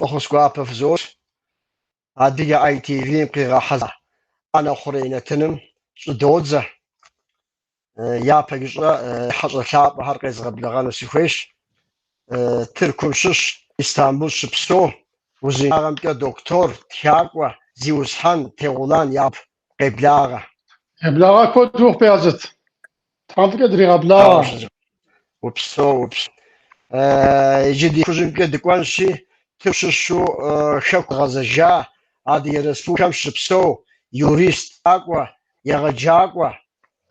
Фӏэхъус гуапэ фызох. Адыгэ ITV-м къигъэхьэзыра ӏэнэ хъурей нэтыным щӏыдодзэ. Япэ ищӏэ хьэщӏэ лъапӏэхэр къезгъэблэгъэну сыхуейщ. Тыркум щыщ, Истамбул щыпсэу, узыншагъэмкӏэ доктор, тхакӏуэ, зиусхьэн Тегъулан Якъуб къеблагъэ. Еблагъэ куэд ухъу, Бязыт. Тхьэм фӏыкӏэ дригъэблагъэ. Упсэу, упсэу. Иджы ди хужьымкӏэ дыкӏуэнщи, Тырку щыщу хэку гъэзэжа, Адыгэ Республикэм щыпсэу, юрист, тхакӏуэ, егъэджакӏуэ,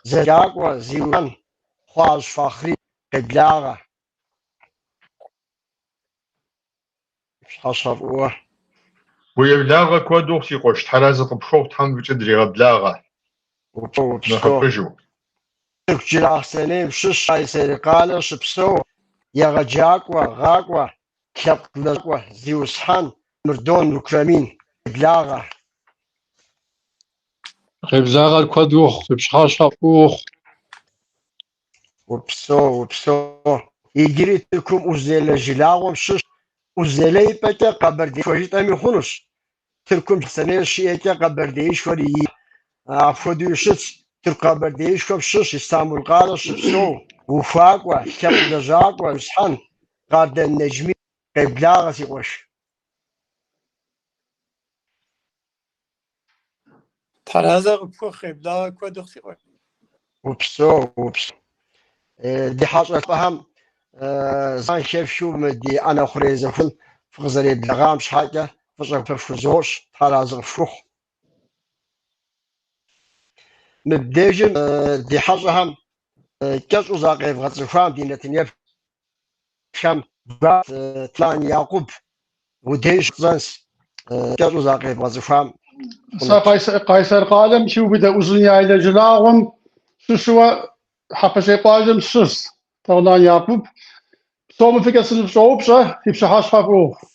зэджакӏуэ, зиусхьэн Хъуажь Фахъри къеблагъэ. Пщыхьэщхьэ фӏыуэ. Уи еблагъэ куэд ухъу, си къуэш, Тхьэразэ къыпхухъу, Тхьэм фӏыкӏэ дригъэблагъэ. Упсэу, упсэу. Нэхъыфӏыжу. Тырку Джылахъстэнейм щыщ Къайсэри къалэ щыпсэу, егъэджакӏуэ, гъакӏуэ, лъэпкъ лэжьакӏуэ, зиусхьэн Мырдон Мукрамин къеблагъэ. Къеблагъэр куэд ухъу, фи пщыхьэщхьэ фӏы ухъу. Упсэу, упсэу. Иджыри Тыркум Узунейлэ жылагъуэм щыщ, Узунейлэ и пӏэкӏэ Къэбэрдеишхуэ жытӏэми хъунущ. Тыркум Джылахъстэнейр щиӏэкӏэ Къэбэрдеишхуэр и апхуэдэуи щытщ. Тырку Къэбэрдеишхуэм щыщ, Истамбул къалэ щыпсэу, ухуакӏуэ, лъэпкъ лэжьакӏуэ, зиусхьэн Къардэн Нэджми къеблагъэ, си къуэш. Тхьэразэ къыпхухъу, къеблагъэ куэд ухъу, си къуэш. Упсэу, упсэу. Ди хьэщӏэ лъапӏэхэм зэман хэфхыу мы ди ӏэнэ хъурей зэхуэсым фыкъызэреблэгъам щхьэкӏэ фӏыщӏэ фхузощӏ, Тхьэразэ къыфхухъу. Мыбдежым ди хьэщӏэхэм кӏэщӏу закъевгъэцӏыхуам ди нэтынеплъхэм Теглан Якъуб удеж щӏэздзэнщ, кӏэщӏу закъевгъэцӏыхуам. Сэ Къайсэр къалэм хиубыдэ Узуняйлэ жылагъуэм щыщуэ Хьэпэщӏей къуажэм сыщыщ Теглан Якъуб. Псоми фӏыкӏэ сыныфщӏоупщӏэ, фи пщыхьэщхьэ фӏы ухъу.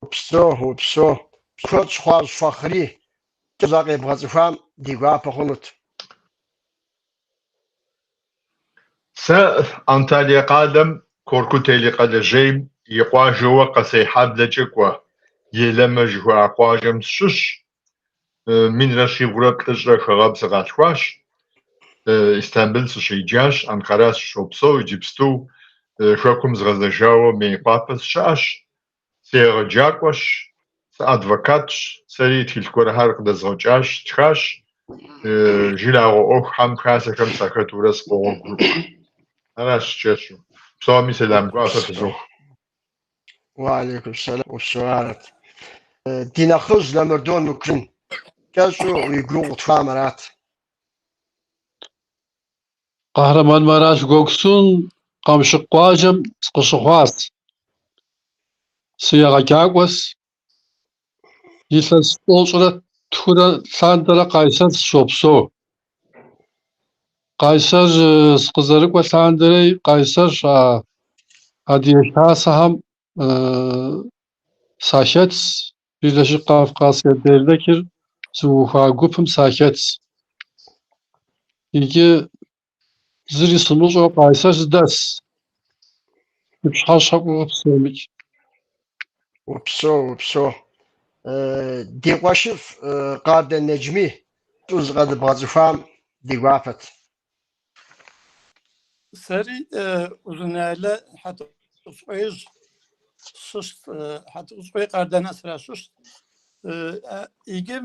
Упсэу, упсэу. Пщӏэ Хъуажь Фахъри, кӏэщӏу закъебгъэцӏыхуам ди гуапэ хъунут. Сэ Анталие къалэм Коркутели къалэжьейм и къуажэуэ Къэсейхьэблэкӏэ кӏуэ Елэмэ жыхуаӏэ къуажэм сщыщщ. 1139 гъэм сыкъалъхуащ. Истамбыл сыщеджащ, Анкара сыщопсэу, иджыпсту хэкум згъэзэжауэ Мейкъуапэ сыщыӏэщ. Сыегъэджакӏуэщ, сыадвокатщ, сэри тхылъ гуэрхэр къыдэзгъэкӏащ, стхащ. Жылагъуэ ӏуэхухэм, хасэхэм сахэтурэ сыкъогъуэгурыкӏуэ. Аращ кӏэщӏу. Псоми сэлам гуапэ фызох. Уалейкум сэлам, упсэу арат. Ди нэхъыжь Ламырдон Мукрин, кӏэщӏу уи гугъу къытхуам арат. Къахьрэманмараш Гоксун Къамшыкъ къуажэм сыкъыщыхъуащ. Сыегъэджакӏуэс. Илъэс 92 лъандэрэ Къайсэр сыщопсэу. Къайсэр сыкъызэрыкӏуэ лъандэрэ Къайсэр щыӏэ Адыгэ хасэхэм сахэтс, Бирлекӏик Къафкъасйа Дернекыр зыухуа гупым сахэтс. Иджы зыри сымыщӏэу Къайсэр сыдэс. Фи пщыхьэщхьэ фӏыуэ псомикӏ. Упсэу, упсэу. Ди къуэшыфӏ Къардэн Нэджми кӏэщӏу зыкъэдыбгъэцӏыхуам ди гуапэт. Сэри Узуняйлэ Хьэтӏохъущыкъуейжь щыщт, Хьэтӏохъущыкъуей Къардэнхэ сращыщт. Иджы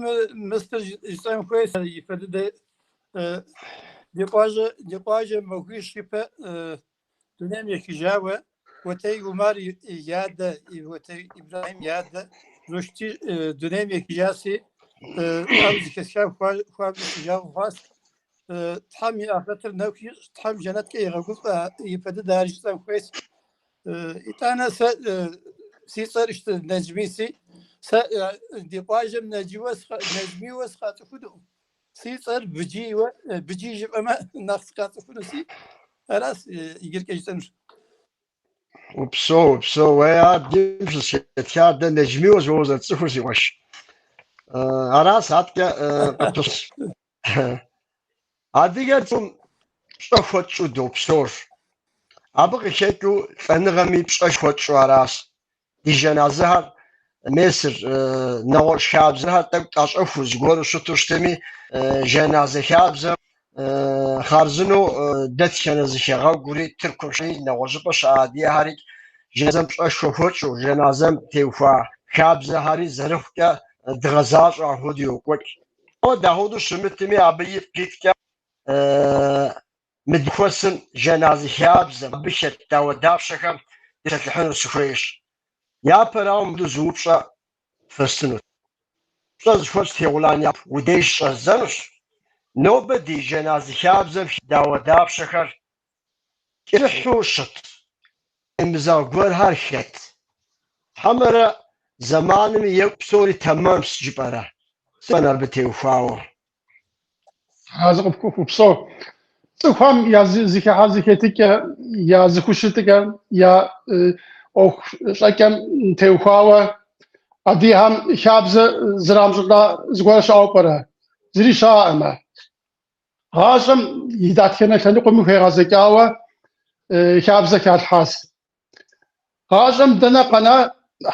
мыстыр жысӏэн хуейщ ипэ дыдэ ди къуажэ махуищ ипэ дунейм ехыжауэ Уэтей Умар и адэ, Уэтей Ибрэхьим и адэ Рушти дунейм ехыжаси, ар зэхэсха хуабжьу си жагъуэ хъуащ. Тхьэм и ахърэтыр нэху ищӏ, Тхьэм жэнэткӏэ игъэгуфӏэ, ипэ дыдэ ар жысӏэн хуейщ. Итӏанэ сэ си цӏэр Нэджмиси, сэ ди къуажэм Нэджмиуэ сыкъацӏыхунукъым. Си цӏэр Быджийуэ, Быджий жыпӏэмэ нэхъ сыкъацӏыхунуси, аращ иджыркӏэ жысӏэнур. Упсэу, упсэу. Уэ абдежым щысхэтхар дэ Нэджмиуэ уэ узэрытцӏыхур, си къуэш. Аращ аткӏэ къыпыщ. Адыгэр цӏыхум пщӏэ хуэтщӏу допсэур. Абы къыхэкӏыу лӏэныгъэми пщӏэ хуэтщӏу аращ. Ди жэназыхэр, месыр, нэгъуэщӏ хабзэхэр тӏэкӏу тӏэщӏэхуу зыгуэру щыту щытми, жэназы хабзэм хъарзынэу дэтхэнэ зы хэгъэгури, Тыркум щыӏи, нэгъуэщӏыпӏэ щыӏэ адыгэхэри жэназэм пщӏэшхуэ хуэтщӏу, жэназэм теухуа хабзэхэри зэрыхъукӏэ дгъэзащӏэу апхуэдэу йокӏуэкӏ. Ауэ дапхуэдэу щымытми, абы ипкъ иткӏэ Мы зэхуэсым жэназы хабзэм, абы хэт дауэдапщэхэм дытепсэлъыхьыну сыхуейщ. Япэрауэ мыбы зы упщӏэ фэстынут. Пщӏэ зыхуэсщӏ Тегъулан Якъуб уи деж щӏэздзэнущ. Нобэ ди жэназы хабзэм хэт дауэдапщэхэр кӏыхьу щыт, къемызэгъ гуэрхэр хэт? Хьэмэрэ зэманым екӏу псори тэмэмщ жыпӏэрэ? Сыт абы теухуауэ? Арэзы къыпхухъу, упсэу. Цӏыхухэм я зэхыхьэ зэхэтыкӏэ, я зэхущытыкӏэ, я ӏуэху щӏэкӏэм теухуауэ адыгэхэм хабзэ зрамыщӏылӏа зыгуэр щыӏэу пӏэрэ? Зыри щыӏэкъымэ. Гъащӏэм и дэтхэнэ лъэныкъуэми хуегъэзэкӏауэ хабзэ халъхьащ. Гъащӏэм дэнэ къэна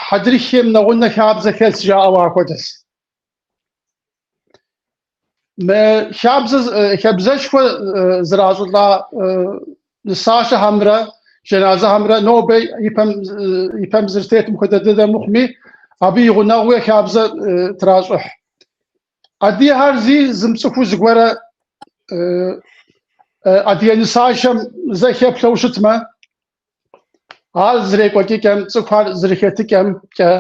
хьэдрыхем нэгъунэ хабзэ хэлъщ жаӏэу ахуэдэщ. Мы хабзэ хабзэшхуэ зращӏылӏа нысащэхэмрэ жэназыхэмрэ нобэ ипэм зэрытетым хуэдэ дыдэ мыхъуми, абы и гъунэгъууи хабзэ тращӏыхь. Адыгэхэр зи зымыцӏыхуу зыгуэрэ адыгэ нысащэм зэ хэплъэу щытмэ, Ар зэрекӏуэкӏыкӏэм, цӏыхухэр зэрыхэтыкӏэмкӏэ,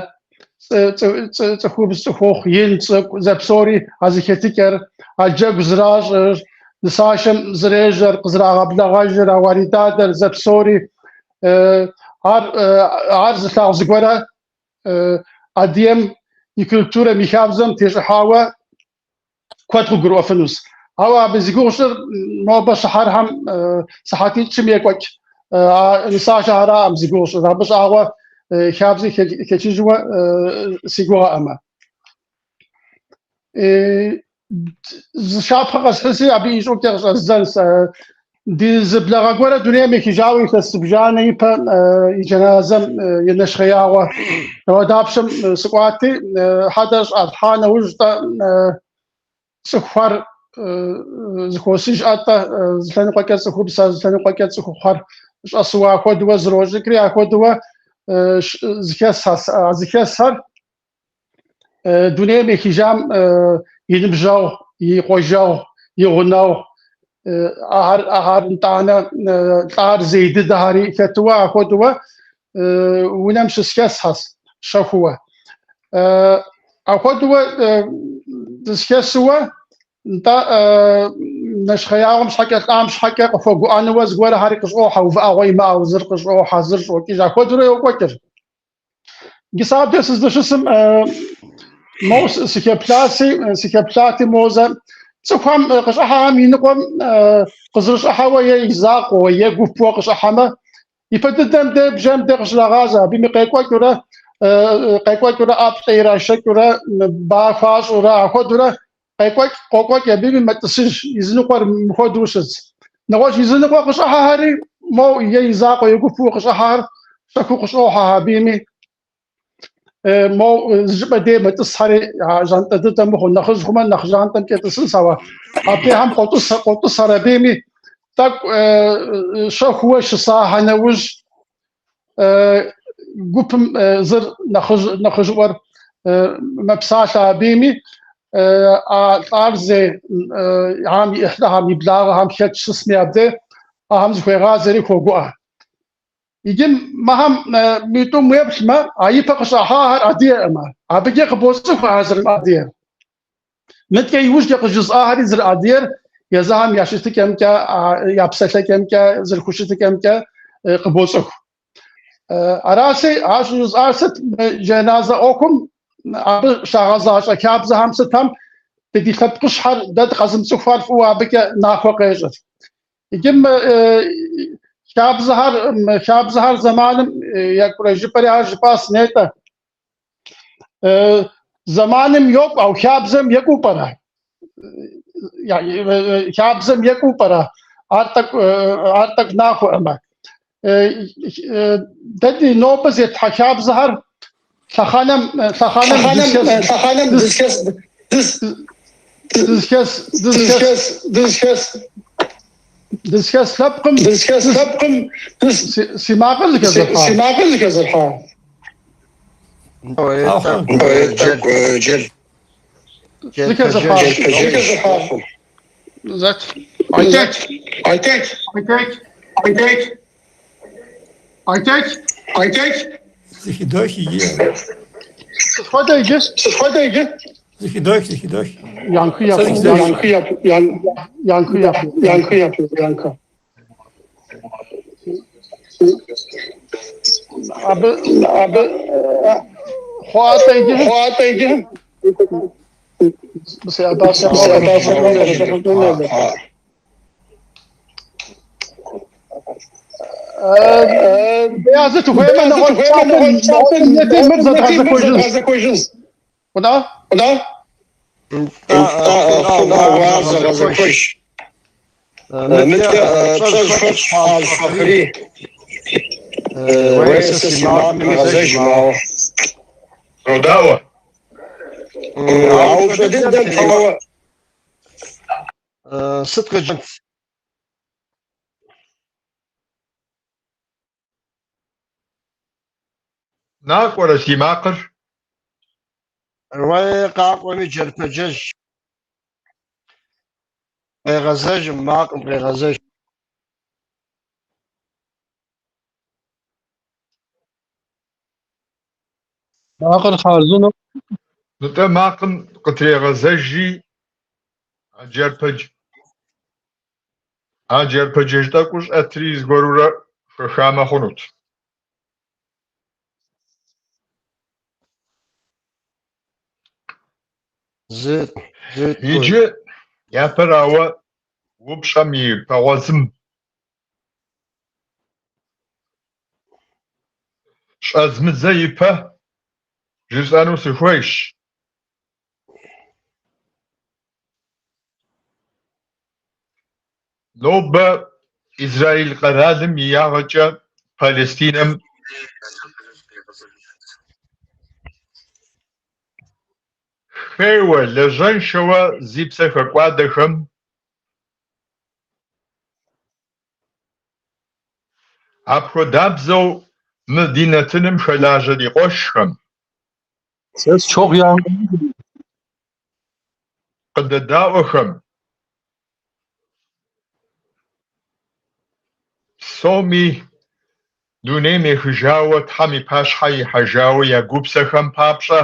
цӏыхубз, цӏыхухъу, ин, цӏыкӏу, зэпсори а зэхэтыкӏэр, а джэгу зэращӏыр, нысашэм зэрежьэр, къызэрагъэблэгъэжыр, а уаридадэр, зэпсори, ар, ар зылъагъу зыгуэрэ адыгэм и культурэм, и хабзэм тещӏыхьауэ куэд къыгурыӏуэфынущ. Ауэ абы зи гугъу сщӏыр нобэ щыхьэрхэм сыхьэтитӏ-щым екӏуэкӏ а нысащэхэракъым зи гугъу сщӏыр. Абы щӏагъуэ хабзэ хэлъыжыуэ си гугъэӏымэ. Зы щапхъэ къэсхьынси, абы и щӏыӏукӏэ къыщӏэздзэнщ. Ди зы благъэ гуэрэ дунейм ехыжауэ илъэс зыбжанэ ипэ и джэназэм и нэщхъеягъуэ дауэдапщэм сыкӏуати, хьэдэр щӏалъхьа нэужь-тӏэ цӏыхухэр зэхуосыж атӏэ зы лъэныкъуэкӏэ цӏыхубзхэр, зы лъэныкъуэкӏэ цӏыхухъухэр щӏэсыуэ ахуэдууэ зрощӏыкӏри, ахуэдууэ зэхэсхэр Дунейм ехыжам и ныбжьэгъу, и къуажэгъу, и гъунэгъу, ахэр, ахэр нтӏанэ лӏар зей дыдэхэри хэтыуэ, ахуэдууэ унэм щызэхэсхэщ щэхууэ. Ахуэдууэ дызэхэсыуэ, нтӏэ нэщхъеягъуэм щхьэкӏэ, лӏам щхьэкӏэ къыхуэгуӏэнууэ зыгуэрхэри къыщӏохьэ, увыӏэгъуэ имыӏэу, зыр къыщӏохьэ, зыр щӏокӏыж, ахуэдурэ йокӏуэкӏыр. Мис абдеж сыздэщысым моуэ сыхэплъаси, сыхэплъати моуэ зэ цӏыхухэм къыщӏыхьэхэм и ныкъуэм къызэрыщӏыхьэуэ е и закъуэуэ е гупуэ къыщӏыхьэмэ, ипэ дыдэм де бжэм де къыщрагъажьэ, абыми къекӏуэкӏыурэ, къекӏуэкӏыурэ ӏэплӏэ ирашэкӏыурэ, ба хуащӏурэ, ахуэдурэ къекӏуэкӏ, къокӏуэкӏ, абыми мэтӏысыж, изыныкъуэр мыхуэдэу щытщ. Нэгъуэщӏ изыныкъуэ къыщӏыхьэхэри, моуэ е и закъуэ е гупу къыщӏыхьэхэр щэхуу къыщӏохьэ абыми. Моуэ зы щӏыпӏэ дей мэтӏысхьэри, а жьантӏэ дыдэ мыхъуу, нэхъыжь хъумэ нэхъ жьантӏэмкӏэ тӏысынщ, ауэ абдейхэм къотӏысэ, къотӏысэр абыми тӏэкӏу щэхууэ щысахэ нэужь, гупым зыр нэхъыжь, нэхъыжьыӏуэр мэпсалъэ абыми, а лӏар зей ахьэм и ӏыхьлыхэм, и благъэхэм хэт щысми абдей, ахэм зыхуегъазэри хуогуӏэ. Иджы мыхэм митӏум уеплъмэ, а ипэ къыщӏыхьахэр адыгэкъымэ, абыкӏэ къыбоцӏыху ахэр зэрымыадыгэр. Мыдкӏэ иужькӏэ къыжысӏахэри зэрыадыгэр езыхэм я щытыкӏэмкӏэ, я псэлъэкӏэмкӏэ, зэрыхущытыкӏэмкӏэ къыбоцӏыху. Аращи, ар щӏыжысӏар сыт? Мы жэназэ ӏуэхум абы щагъэзащӏэ хабзэхэм сытхэм дэ ди лъэпкъыщхьэр, дэ дыкъэзымыцӏыхухэр фӏыуэ абыкӏэ нахуэ къещӏыр. Иджы мы хабзэхэр, мы хабзэхэр зэманым екӏурэ жыпӏэри ар жыпӏащ нетӏэ. Зэманым йокӏу, ауэ хабзэм екӏуу пӏэрэ? Хабзэм екӏуу пӏэрэ? Ар тӏэкӏу, ар тӏэкӏу нахуэӏымэ. Дэ ди нобэ зетхьэ хабзэхэр Лъэхъэнэм лъэхъэнэм Лъэхъэнэм дызыхэс дызыхэс дызыхэс дызыхэс дызыхэс лъэпкъым дызыхэс лъэпкъым си макъыр зэхэзэрыхьа? Си макъыр зэхэзэрыхьа? Джэл. Зэхэзэрыхьа. Зэхэзэрыхьа. Зэт. Айтэч. Айтэч. Айтэч. Айтэч. Айтэч. Айтэч. Зэхыдох иджы. Сыт хуэдэ иджы? Сыт хуэдэ иджы? Зэхыдох, зэхыдох. Yankı yapıyor. Yankı yapıyor. Yankı yapıyor. Yankı yapıyor. Yankı. Абы Абы хъуатэ иджы. Хъуатэ иджы. Мис Аббас. Аббас. Beyazıt ухуеймэ нэгъуэщӏ псалъэм нетым мыр зэдгъэзэхуэжынщ. Хъуна? Хъуна? Зэгъэзэхуэж. Мыдкӏэ Пщӏэ зыхуэтщӏ Хьуаз Фахри. Уей, сэ си макъым игъэзэжым, ауэ. Къодаӏуэ. А упщӏэ дыдэм теухуауэ Сыт къыджэнт? Накӏуэрэ си макъыр? Уей, къакӏуэми джэрпэджэж. Къегъэзэжым, макъым къегъэзэж. Макъыр хъарзынэу. Нтӏэ макъым къытрегъэзэжри, а а джэрпэджэж тӏэкӏур щӏэтри зыгуэрурэ хэхамэ хъунут. Зы, зы, тӏу. Иджы япэрауэ упщӏэм и пэгъуэзым щӏэзмыдзэ ипэ жысӏэну сыхуейщ. Нобэ Израиль къэралым и ягъэкӏэ Палестинэм хейуэ, лажьэншэуэ зи псэ хэкӏуадэхэм апхуэдабзэу мы ди нэтыным хэлажьэ ди къуэшхэм Ses çok yankı. къыдэдаӏуэхэм псоми дунейм ехыжауэ, Тхьэм и пащхьэ ихьэжауэ я гупсэхэм папщӏэ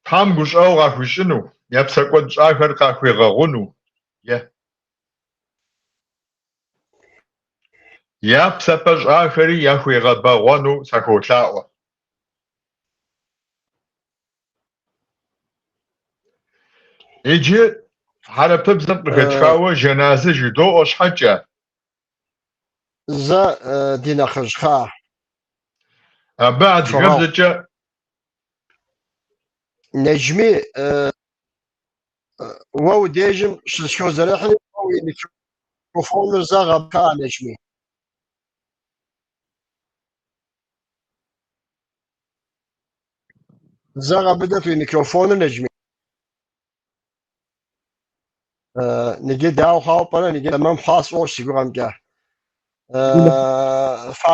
Тхьэм гущӏэгъу къахуищӏыну, я псэкӏуэд щӏахэр къахуигъэгъуну, я псапэ щӏахэри яхуигъэбэгъуэну сахуолъаӏуэ. Иджы хьэрыпыбзэм къыхэтхауэ жэназы жыдоӏэ щхьэкӏэ. Зэ ди нэхъыжь кхъа. Абы адыгэбзэкӏэ Неджми, уэ удежым щызэхозэрыхьри, уэ уи микрофоныр зэ гъэбыда, Неджми. Зэ гъэбыдэт уи микрофоныр, Неджми. Ныджы дауэ хъуауэ пӏэрэ, ныджы тэмэм хъуа сфӏощӏ си гугъэмкӏэ.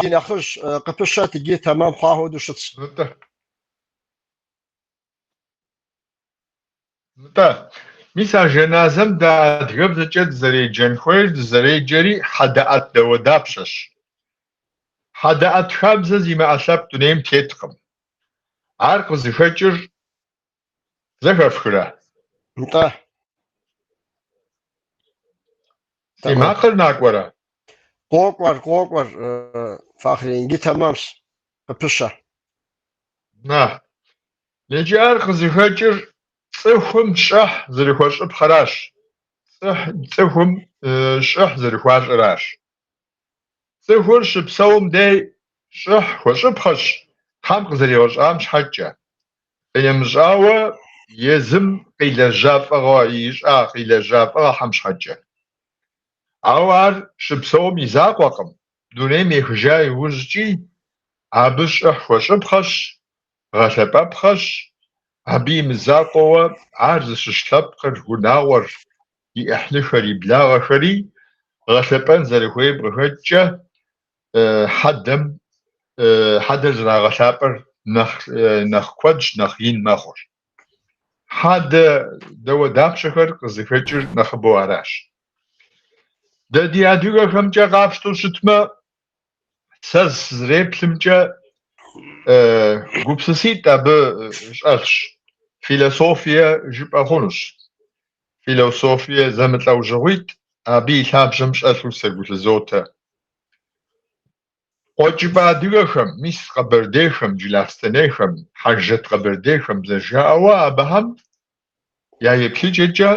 Ди нэхъыжь къыпыщэт иджы тэмэм хъуа хуэдэу щытщ. Нтӏэ. Нтӏэ. Мис а жэназэм дэ адыгэбзэкӏэ дызэреджэн хуейр дызэреджэри хьэдэӏэт дауэдапщэщ. Хьэдэӏэт хабзэ зимыӏэ лъэпкъ дунейм теткъым. Ар къызыхэкӏыр зэхэфхрэ? Нтӏэ. Си макъыр накӏуэрэ? Къокӏуэр, къокӏуэр, Фахъри, иджы тэмэмщ, къыпыщэ. На. Иджы ар къызыхэкӏыр цӏыхум щӏыхь зэрыхуэщӏыпхъэращ, цӏыхум щӏыхь зэрыхуащӏыращ. Цӏыхур щыпсэум дей щӏыхь хуэщӏыпхъэщ Тхьэм къызэригъэщӏам щхьэкӏэ. Къинэмыщӏауэ, езым къилэжьа фӏыгъэ ищӏа къилэжьа фӏыгъэхэм щхьэкӏэ. Ауэ ар щыпсэум и закъуэкъым. дунейм ехыжа иужькӏи абы щӏыхь хуэщӏыпхъэщ, гъэлъэпӏэпхъэщ, абы и мызакъуэуэ ар зыщыщ лъэпкъыр, унагъуэр, и ӏыхьлыхэр, и благъэхэри гъэлъэпӏэн зэрыхуейм къыхэкӏкӏэ хьэдэм хьэдэр зэрагъэлъапӏэр нэхъ куэдщ, нэхъ ин мэхъур. Хьэдэ дауэдапщэхэр къызыхэкӏыр нэхъыбэу аращ. Дэ ди адыгэхэмкӏэ къапщтэу щытмэ, сэ сызэреплъымкӏэ гупсыситӏ абы щӏэлъщ. Философие жыпӏэ хъунущ. Философие зэмылӏэужьыгъуитӏ абы и лъабжьэм щӏэлъу сэ гу лъызотэ. Къуэкӏыпӏэ адыгэхэм, мис къэбэрдейхэм, джылахъстэнейхэм, хьэжрэт къэбэрдейхэм зэрыжаӏэуэ абыхэм я еплъыкӏэкӏэ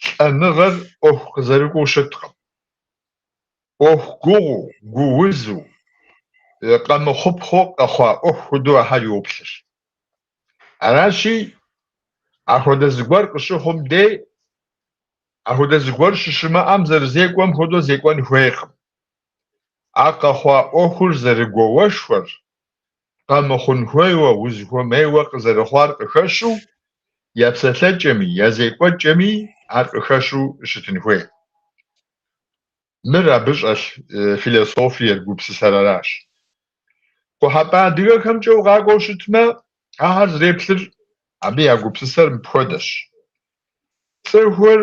лӏэныгъэр ӏуэху къызэрыкӏуэу щыткъым. ӏуэху гугъуу, гуузу, къэмыхъупхъэу къэхъуа ӏуэху хуэдэу ахэр йоплъыр. Аращи, апхуэдэ зыгуэр къыщыхъум дей, апхуэдэ зыгуэр щыщымыӏэм зэрызекӏуэм хуэдэу зекӏуэн хуейкъым. А къэхъуа ӏуэхур зэрыгуауэшхуэр, къэмыхъун хуейуэ, узыхуэмейуэ къызэрыхъуар къыхэщу, я псэлъэкӏэми, я зекӏуэкӏэми ар къыхэщу щытын хуей. Мыр абы щӏэлъ философиер, гупсысэр аращ. Къухьэпӏэ адыгэхэмкӏэ укъакӏуэу щытмэ, ахэр зэреплъыр, абы я гупсысэр мыпхуэдэщ. Цӏыхур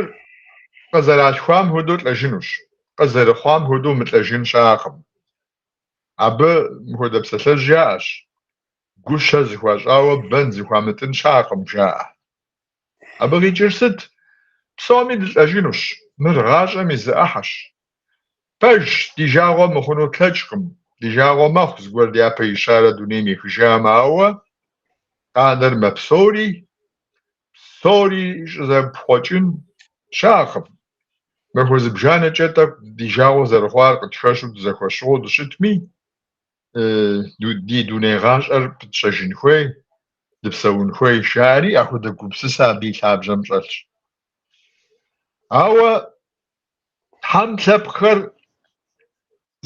къызэралъхуам хуэдэу лӏэжынущ, къызэрыхъуам хуэдэу мылӏэжын щыӏэкъым. Абы мыпхуэдэ псалъэжь яӏэщ, гущэ зыхуащӏауэ бэн зыхуамытӏын щыӏэкъым, жаӏэ. Абы къикӏыр сыт? Псоми дылӏэжынущ, мыр гъащӏэм и зы ӏыхьэщ. Пэжщ, ди жагъуэ мыхъуну тлъэкӏкъым, ди жагъуэ мэхъу зыгуэр дяпэ ищарэ дунейм ехыжамэ, ауэ къанэр мэпсэури, псори щӏызэпхъуэкӏын щыӏэкъым. Махуэ зыбжанэкӏэ тӏэкӏу ди жагъуэ зэрыхъуар къытхэщу дызэхуэщыгъуэу дыщытми, ди дуней гъащӏэр пытщэжын хуей, дыпсэун хуей, жаӏэри апхуэдэ гупсысэ абы и лъабжьэм щӏэлъщ. Ауэ Тхьэм лъэпкъхэр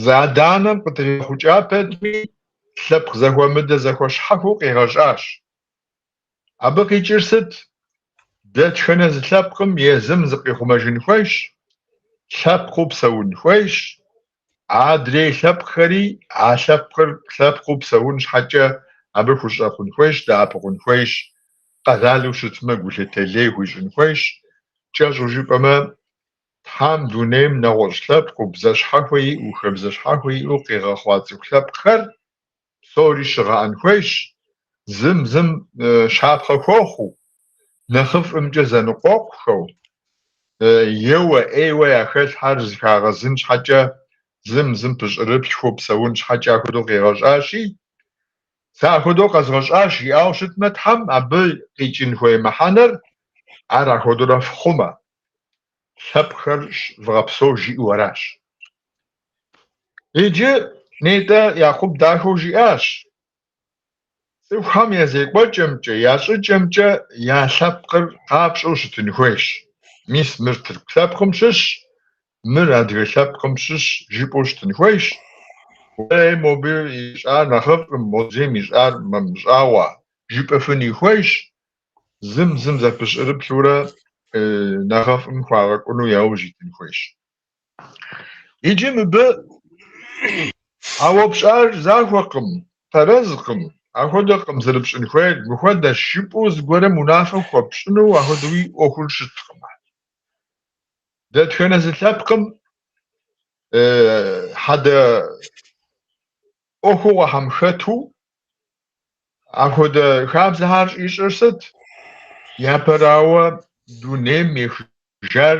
зы адэ-анэм къытригъэхъукӏа пэтми, лъэпкъ зэхуэмыдэ зэхуэщхьэхуэу къигъэщӏащ. Абы къикӏыр сыт? Дэтхэнэ зы лъэпкъым езым зыкъихъумэжын хуейщ, лъэпкъыу псэун хуейщ, адрей лъэпкъхэри а лъэпкъыр лъэпкъыу псэун щхьэкӏэ абы хущӏэкъун хуейщ, дэӏэпыкъун хуейщ, къэралу щытмэ гулъытэ лей хуищӏын хуейщ. Кӏэщӏу жыпӏэмэ, Тхьэм дунейм нэгъуэщӏ лъэпкъыу, бзэ щхьэхуэ иӏэу, хабзэ щхьэхуэ иӏэу къигъэхъуа цӏыху лъэпкъхэр псори щыгъэӏэн хуейщ, зым зым щапхъэ хуэхъуу, нэхъыфӏымкӏэ зэныкъуэкъухэу, еуэ, ӏейуэ яхэлъхэр зыхагъэзын щхьэкӏэ, зым зым пыщӏырыплъхэу псэун щхьэкӏэ апхуэдэу къигъэщӏащи, сэ апхуэдэу къэзгъэщӏащ жиӏауэ щытмэ, Тхьэм абы къикӏын хуей мыхьэнэр ар апхуэдэурэ фхъумэ, лъэпкъхэр вгъэпсэу жиӏэу аращ. Иджы нетӏэ Якъуб дахэу жиӏащ, цӏыхухэм я зекӏуэкӏэмкӏэ, я щӏыкӏэмкӏэ я лъэпкъыр къапщӏэу щытын хуейщ. Мис мыр тырку лъэпкъым щыщ, мыр адыгэ лъэпкъым щыщ жыпӏэу щытын хуейщ. Уей, мобы ищӏар нэхъыфӏым, модрейм ищӏар мыщӏагъуэ жыпӏэфыни хуейщ. Зым зым зэпыщӏырыплъурэ нэхъыфӏым хуагъэкӏуэну яужь итын хуейщ. Иджы мыбы а уэ пщӏар захуэкъым, тэрэзкъым, ахуэдэкъым зэрыпщӏын хуейр, мыхуэдэщ жыпӏэу зыгуэрым унафэ хуэпщӏыну ахуэдэуи ӏуэхур щыткъым. Дэтхэнэ зы лъэпкъым хьэдэ ӏуэхугъуэхэм хэту Апхуэдэ хабзэхэр щӏищӏыр сыт? Япэрауэ, дунейм ехыжар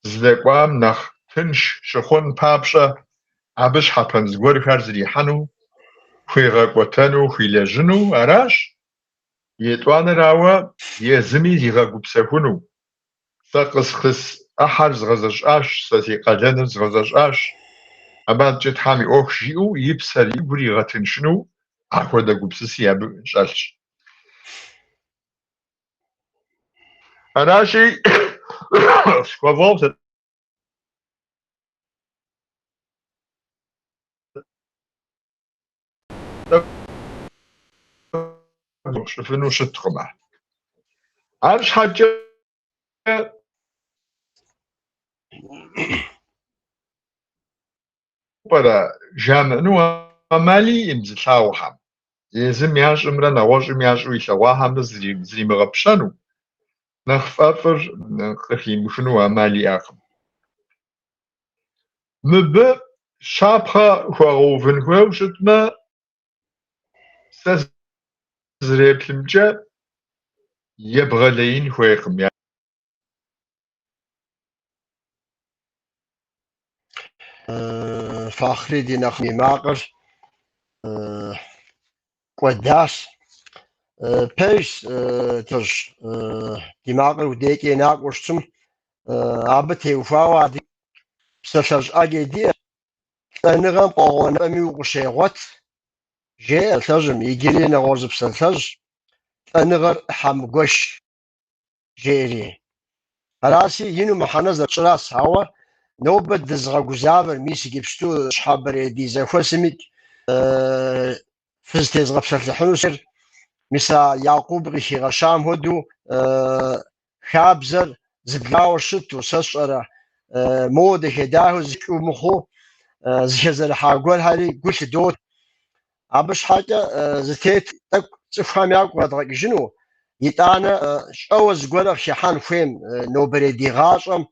здэкӏуам нэхъ тынш щыхъун папщӏэ, абы щхьэпэн зыгуэрхэр зрихьэну, хуигъэкӏуэтэну, хуилэжьыну аращ. Етӏуанэрауэ, езыми зигъэгупсэхуну. Сэ къыслъыс ӏыхьэр згъэзэщӏащ, сэ си къалэныр згъэзэщӏащ, абы адэкӏэ Тхьэм и ӏуэху жиӏэу и псэр, и гур игъэтыншыну апхуэдэ гупсыси абы щӏэлъщ. Аращи, схуэвгъэгъу сэ. пщӏыфыну щыткъым ар. Арщхьэкӏэ пӏэрэ жамыӏэну ӏэмал иӏэкъым зылъагъухэм, езым ящӏымрэ нэгъуэщӏым ящӏу илъэгъуахэмрэ зримыгъэпщэну, нэхъ фӏэфӏыр къыхимыхыну ӏэмал иӏэкъым. Мыбы щапхъэ хуэгъэувын хуейуэ щытмэ, сэ сызэреплъымкӏэ, ебгъэлеин хуейкъым. Фахъри ди нэхъ и макъыр кӏуэдащ. Пэжщ, ди макъыр удекӏэ накӏуэу щытым, абы теухуауэ адыгэ псалъэжь ӏэджэ диӏэщ. Лӏэныгъэм къуэгъэнапӏэми укъыщегъуэт, жеӏэ псалъэжьым, иджыри нэгъуэщӏ зы псалъэжь, лӏэныгъэр ӏыхьэ мыгуэш, жеӏэри. Аращи, ину мыхьэнэ зэрытщӏыращ, ауэ нобэ дызыгъэгузавэр, мис иджыпсту ныщхьэбэрей ди зэхуэсымикӏ фызытезгъэпсэлъыхьыну сыхуейр, мис а Якъуб къыхигъэщам хуэдэу хабзэр зэблауэ щыту, сэ сщӏэрэ, моуэ дахэ-дахэу зэкӏыу мыхъуу, зэхэзэрыхьа гуэрхэри гу лъыдотэ. Абы щхьэкӏэ зытет тӏэкӏу цӏыхухэм ягу къэдгъэкӏыжыну, итӏанэ щӏэуэ зыгуэр къыхыхьэн хуейм нобэрей ди гъащӏэм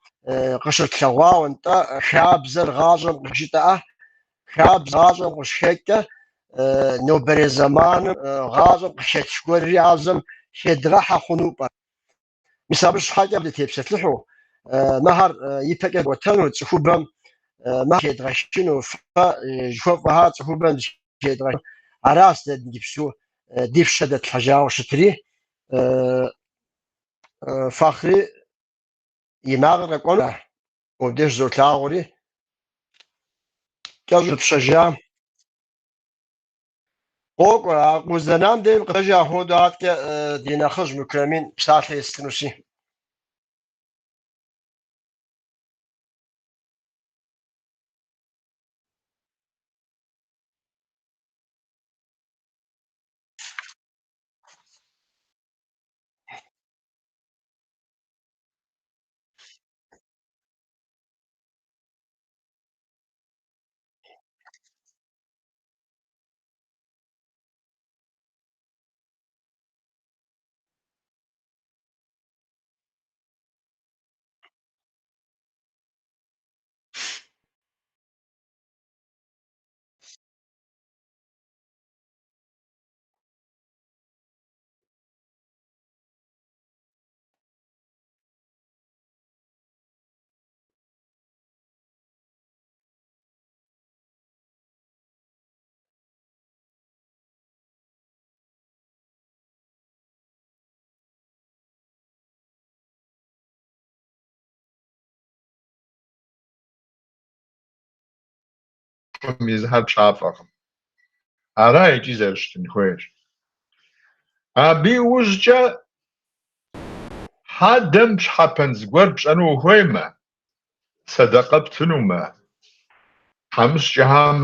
къыщытлъэгъуауэ, нтӏэ хабзэр гъащӏэм къыжытӏэӏэ, хабзэ гъащӏэм къыщыхэкӏкӏэ нобэрей зэманым гъащӏэм къыхэтх гуэрри хабзэм хедгъэхьэ хъуну пӏэрэ? Мис абы щхьэкӏэ дытепсэлъыхьу, мыхэр ипэкӏэ кӏуэтэну, цӏыхубэм мыхэр хедгъэхыну, фэ жыхуэфӏэхэр цӏыхубэм хедгъэхыну, аращ дэ иджыпсту ди пщэ дэтлъхьэжауэ щытри. Фахъри и макъыр къэкӏуэну мобдеж золъагъури, кӏэщӏу пщэжа. Къокӏуэ, а къыздэнам деж къыдэжа хуэдэу аткӏэ ди нэхъыжь Мукрамин псалъэ естынущи. Езыхэр пщафӏэкъым. Ара икӏи зэрыщытын хуейр. Абы иужькӏэ хьэдэм щхьэпэн зыгуэр пщӏэну ухуеймэ, сэдэкъэ птынумэ, тхьэмыщкӏэхэм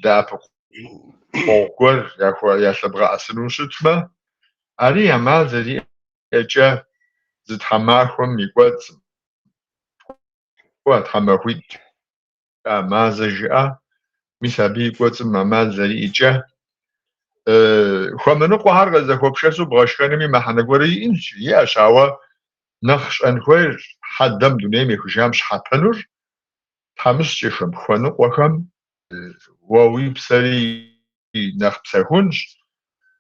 дэӏэпыкъуэгъу гуэр ялъэбгъэӏэсыну щытмэ, ари ӏэмал зэриӏэкӏэ зы тхьэмахуэм и кӏуэцӏым, кӏуэ тхьэмахуитӏ жыӏэ, мазэ жыӏэ, мис абы и кӏуэцӏым ӏэмал зэриӏэкӏэ хуэмыныкъуэхэр къызэхуэпшэсу бгъэшхэнми мыхьэнэ гуэр иӏэщ, ауэ нэхъ щӏэн хуейр хьэдэм дунейм ехыжам щхьэпэнур тхьэмыщкӏэхэм, хуэныкъуэхэм уэ уи псэри нэхъ псэхунщ,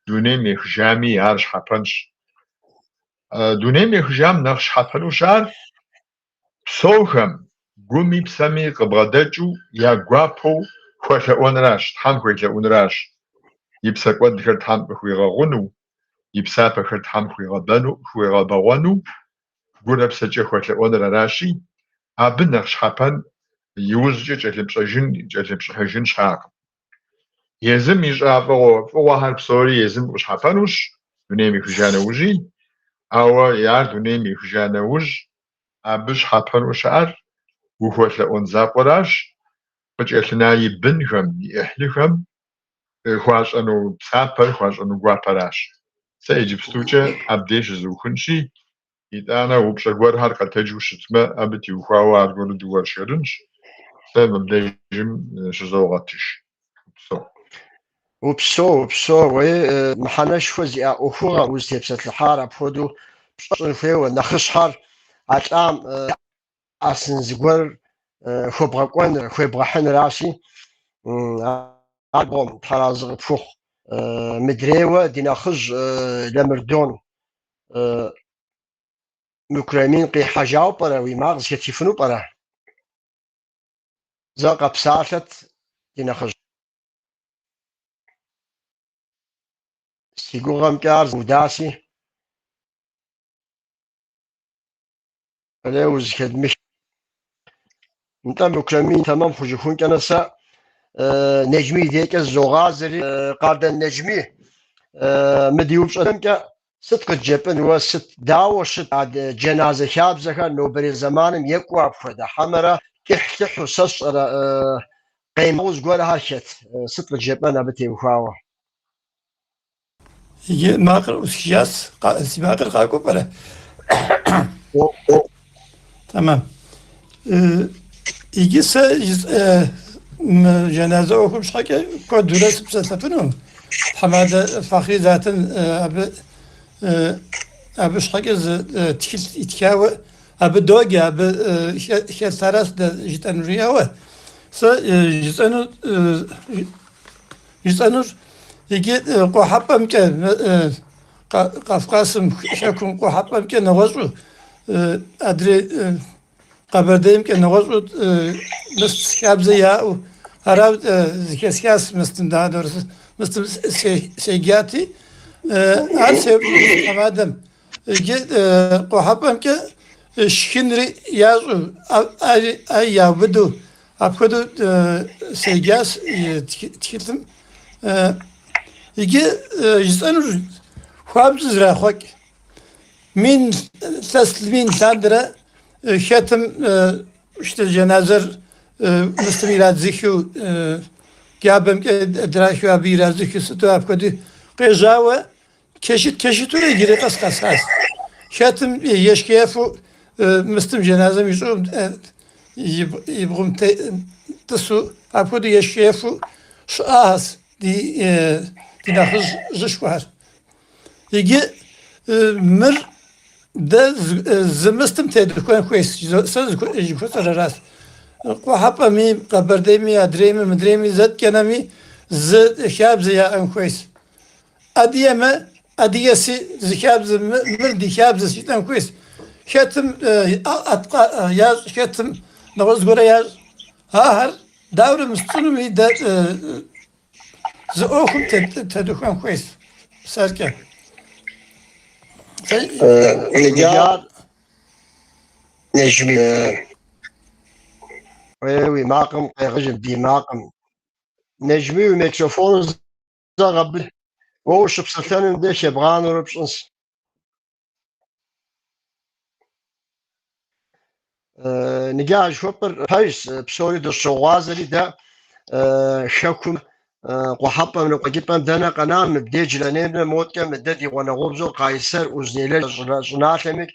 дунейм ехыжами ар щхьэпэнщ. Дунейм ехыжам нэхъ щхьэпэну щыӏэр псэухэм гуми псэми къыбгъэдэкӏыу я гуапэу хуэлъэӏуэнращ, Тхьэм хуелъэӏунращ, и псэ кӏуэдхэр Тхьэм къыхуигъэгъуну, и псапэхэр Тхьэм хуигъэбэгъуэну, гурэ псэкӏэ хуэлъэӏуэныр аращи, абы нэхъ щхьэпэн иужькӏэ кӏэлъыпщӏэжын, кӏэлъыпщӏыхьыжын щыӏэкъым. Езым ищӏа фӏыгъуэхэр псори езым къыщхьэпэнущ дунейм ехыжа нэужьи, ауэ ар дунейм ехыжа нэужь абы щхьэпэну щыӏэр ухуэлъэӏуэн закъуэращ, къыкӏэлъына и бынхэм, и ӏыхьлыхэм. хуащӏэну псапэр, хуащӏэну гуапэращ. Сэ иджыпстукӏэ абдеж щызухынщи, итӏанэ упщӏэ гуэрхэр къэтэджу щытмэ, абы теухуауэ аргуэру дыуэршэрынщ. Сэ мыбдежым щызогъэтыж. Упсэу. Упсэу, упсэу, уей, мыхьэнэшхуэ зиӏэ ӏуэхугъэ узытепсэлъыхьар апхуэдэу пщӏэ щӏын хуейуэ, нэхъыщхьэр а лӏам лъэӏэсын зыгуэр хуэбгъэкӏуэныр, хуебгъэхьыныращи, ар бгъуэм тхьэразы къыпхухъу. Мыдрейуэ ди нэхъыжь Ламырдон Мукрамин къихьэжауэ пӏэрэ, уи макъ зэхэтхыфыну пӏэрэ? Зэ къэпсалъэт ди нэхъыжь. Си гугъэмкӏэ ар зэудаси. Алей узэхэдмых. Нтӏэ, Мукрамин тэмэм хъужыхункӏэ сэ Неджми и декӏэ зызогъазэри, Къардэн Неджми, мы ди упщӏэмкӏэ сыт къыджепӏэн уэ, сыт, дауэ щыт а джэназэ хабзэхэр нобэрей зэманым екӏуу апхуэдэ, хьэмэрэ кӏыхьлӏыхьу сэ сщӏэрэ къемыгъэу зыгуэрхэр хэт, сыт къыджепӏэн абы теухуауэ? Иджы макъыр ӏусхыжащ, си макъыр къакӏуэу пӏэрэ? Тэмэм. Иджы сэ мы жэназы ӏуэхум щхьэкӏэ куэдурэ сыпсэлъэфыну. Тхьэмадэ Фахъри затэн абы абы щхьэкӏэ зы тхылъ итхауэ абы доджэ, абы хэлъаращ дэ жытӏэнури. Ауэ сэ жысӏэну Жысӏэнур иджы къухьэпӏэмкӏэ, Кавказым, Хэкум къухьэпӏэмкӏэ нэгъуэщӏу, адрей Къэбэрдеймкӏэ нэгъуэщӏу мыст хабзэ яӏэу ара зэхэсхащ мыстым дадэр, мыстым седжати, ар сеупщӏынущ тхьэмадэм. Иджы къухьэпӏэмкӏэ шхынри ящӏу, ӏэ яубыду Апхуэдэу седжащ и тхылъым. Иджы жысӏэнур хуабжьу зрахъуэкӏ. Мин, илъэс мин лъандэрэ хэтым щыт жэназэр мыстым ирадзыхыу, джабэмкӏэ драхыу абы ирадзыхыу сыту апхуэдэу къежьауэ Кӏэщыт кӏэщытурэ иджыри къэс къэсащ. Хэтым ешх-ефэу мыстым жэназэм и щӏыӏум и бгъум тӏысу апхуэдэу ешх-ефэу щыӏащ ди ди нэхъыжьышхуэхэр. Иджы мыр дэ зы мыстым тедухуэн хуейщ, сэ жыхуэсӏэр аращ. Къухьэпӏэми, Къэбэрдейми, адрейми, мыдрейми зэткӏэнэми зы хабзэ яӏэн хуейщ. Адыгэмэ, адыгэси зы хабзэ, мыр ди хабзэщ жытӏэн хуейщ. Хэтым ящӏ, хэтым нэгъуэщӏ зыгуэрэ ящӏ. Ахэр дауэрэ мыстщӏынуми дэ зы ӏуэхум тедухуэн хуейщ сэркӏэ. Неджми, уи макъым къегъыжым, ди макъым. Неджми, уи микрофоныр Зэ гъэбыд, уэ ущыпсэлъэным деж ебгъанэурэ пщӏынщ. Ныджы а жыхуэпӏэр пэжщ, псори дыщогъуазэри дэ хэкум къухьэпӏэмрэ къуэкӏыпӏэм дэнэ къэна, мыбдеж Джыланеймрэ моткӏэ мыдэ ди гъунэгъубзэу Къайсэр, Узунейлэ щӏыналъэми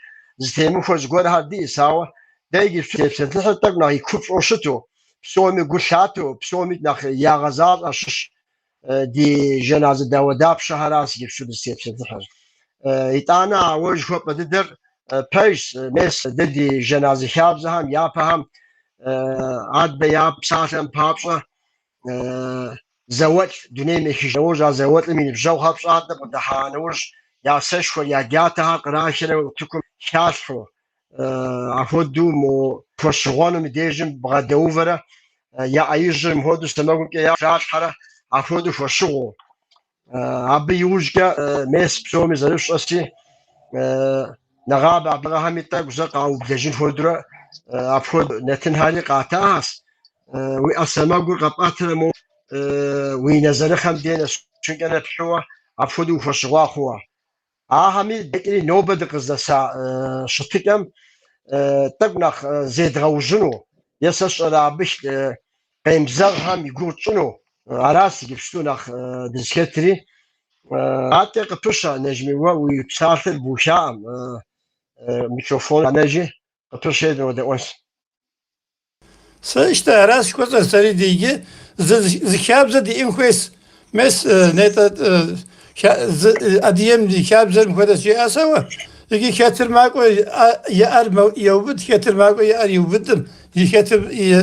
зытемыхуэ зыгуэрхэр диӏэщ, ауэ дэ иджыпсту тепсэлъыхьыр тӏэкӏу нэхъ и купщӏэу щыту, псоми гу лъатэу, псоми нэхъ ягъэзащӏэ щыщ ди жэназы дауэдапщэхэращ иджыпсту дызытепсэлъыхьыр. Итӏанэ а уэ жыхуэпӏэ дыдэр пэжщ, мес дэ ди жэназы хабзэхэм япэхэм адэ я псалъэм папщӏэ зауэлӏ дунейм ехыж нэужь, а зауэлӏым и ныбжьэгъухэр пщӏантӏэм къыдыхьа нэужь, я сэшхуэр, я джатэхэр кърахрэ утыкум халъхьэу, апхуэдэу мо хуэщыгъуэнум и дежым бгъэдэувэрэ я ӏэ ижьыр мыхуэдэу сэмэгумкӏэ тралъхьэрэ апхуэдэу хуэщыгъуэу. Абы иужькӏэ мес псоми зэрыфщӏэси, нэгъабэ абыгъэхэми тӏэкӏу зэ къаублэжын хуэдэурэ апхуэдэу нэтынхэри къатащ. Уи ӏэ сэмэгур къэпӏэтрэ мо уи нэзэрыхъэм де нэсынкӏэ нэпхьыуэ апхуэдэу ухуэщыгъуа хъууэ. Ахэми дэкӏри нобэ дыкъыздэса щытыкӏэм тӏэкӏу нэхъ зедгъэужьыну, е сэ сщӏэрэ абы къемызэгъхэм и гугъу тщӏыну. Аращ иджыпсту нэхъ дызыхэтри. Адэкӏэ къыпыщэ, Нэжми, уэ уи псалъэр бухаӏым, микрофон къэнэжи, къыпыщэ дынодэӏуэнщ. Сэ ищтэ аращ жыхуэсӏэр сэри ди иджы зы хабзэ диӏэн хуейщ. Мес нетӏэ зы адыгэм ди хабзэр мыхуэдэщ жиӏащ, ауэ иджы хэтыр макӏуэ и ӏэр еубыд, хэтыр макӏуэ и ӏэр иубыдым, и хэтым и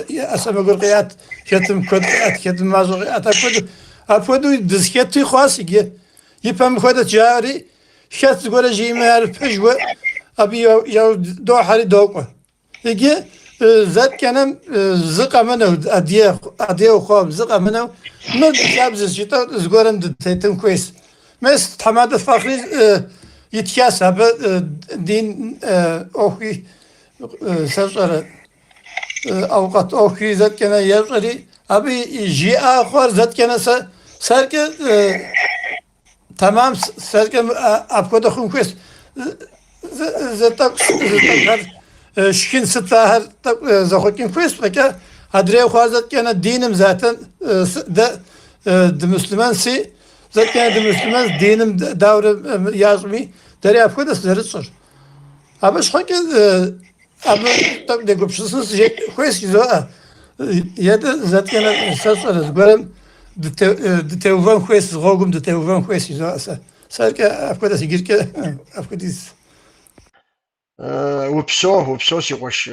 ӏэ сэмэгур къеӏэт, хэтым куэд къеӏэт, хэтым мащӏэ къеӏэт. Апхуэдэу апхуэдэу дызыхэтуи хъуащ иджы. Ипэм мыхуэдэт жаӏэри, хэт зыгуэрэ жиӏэмэ ар пэжуэ абы яужь дохьэри докӏуэ. Иджы зэткӏэнэм зы къэмынэу, адыгэу хъуам зы къэмынэу, мыр ди хабзэщ жытӏэу зыгуэрым дытетын хуейщ. Мес тхьэмадэ Фахъри итхащ абы дин ӏуэхуи сэ сщӏэрэ, ӏэукъэт ӏуэхуи зэткӏэнэ ещӏэри, абы жиӏа хъуар зэткӏэнэ сэ сэркӏэ Тэмам сэркӏэ апхуэдэ хъун хуейщ. Зы тӏэкӏу зы тӏэкӏухэр шхын сыт ахэр тӏэкӏу зэхъуэкӏын хуейщ, фӏэкӏа адрей хъуар зэткӏэнэ диным затэн дэ дымуслъымэнси, зэткӏэнэ дымуслъымэн диным даурэ ящӏми, дэри апхуэдэщ зэрытщӏыр. Абы щхьэкӏэ абы тӏэкӏу дегупсысын хуейщ жызоӏэ. Е дэ зэткӏэнэ сэ сщӏэрэ зыгуэрым дытеувэн хуейщ, зы гъуэгум дытеувэн хуейщ жызоӏэ сэ. Сэркӏэ апхуэдэщ иджыркӏэ апхуэдиз. Упсэу, упсэу, си къуэш.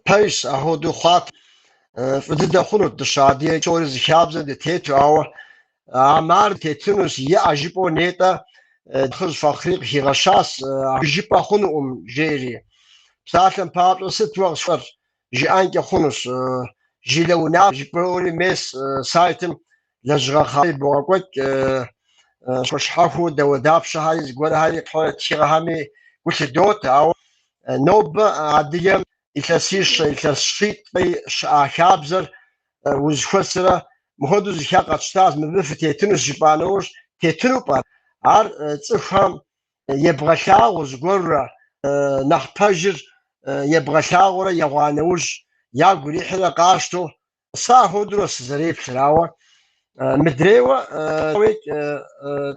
Пэжщ, апхуэдэу хъуат. Фӏы дыдэ хъунут дыщыадыгэ псори зы хабзэм дытету, ауэ а мар тетынущ, иӏэ жыпӏэу нетӏэ нэхъыжь Фахъри къыхигъэщащ, жыпӏэ хъунукъым, жеӏэри. Псалъэм папщӏэ, сыт уэ къысхуэр жыӏэнкӏэ хъунущ, жылэ унафэ жыпӏэури мес сайтым лэжьыгъэ хъар богъэкӏуэкӏ, щхьэхуэу дауэдапщэхэри зыгуэрхэри тхыгъэхэми гу лъыдотэ, ауэ нобэ адыгэм илъэсищэ, илъэс щитӏ щыӏа хабзэр узыхуэсрэ мыхуэдэу зы хабзэ къэтщтащ, мыбы фытетынущ жыпӏа нэужь, тетыну пӏэрэ? Ар цӏыхухэм ебгъэлъагъуу зыгуэрурэ, нэхъ пэжыр ебгъэлъагъуурэ ягъуа нэужь, ягу ирихьрэ къащтэу, сэ апхуэдэурэ сызэреплъыр, ауэ мыдрейуэ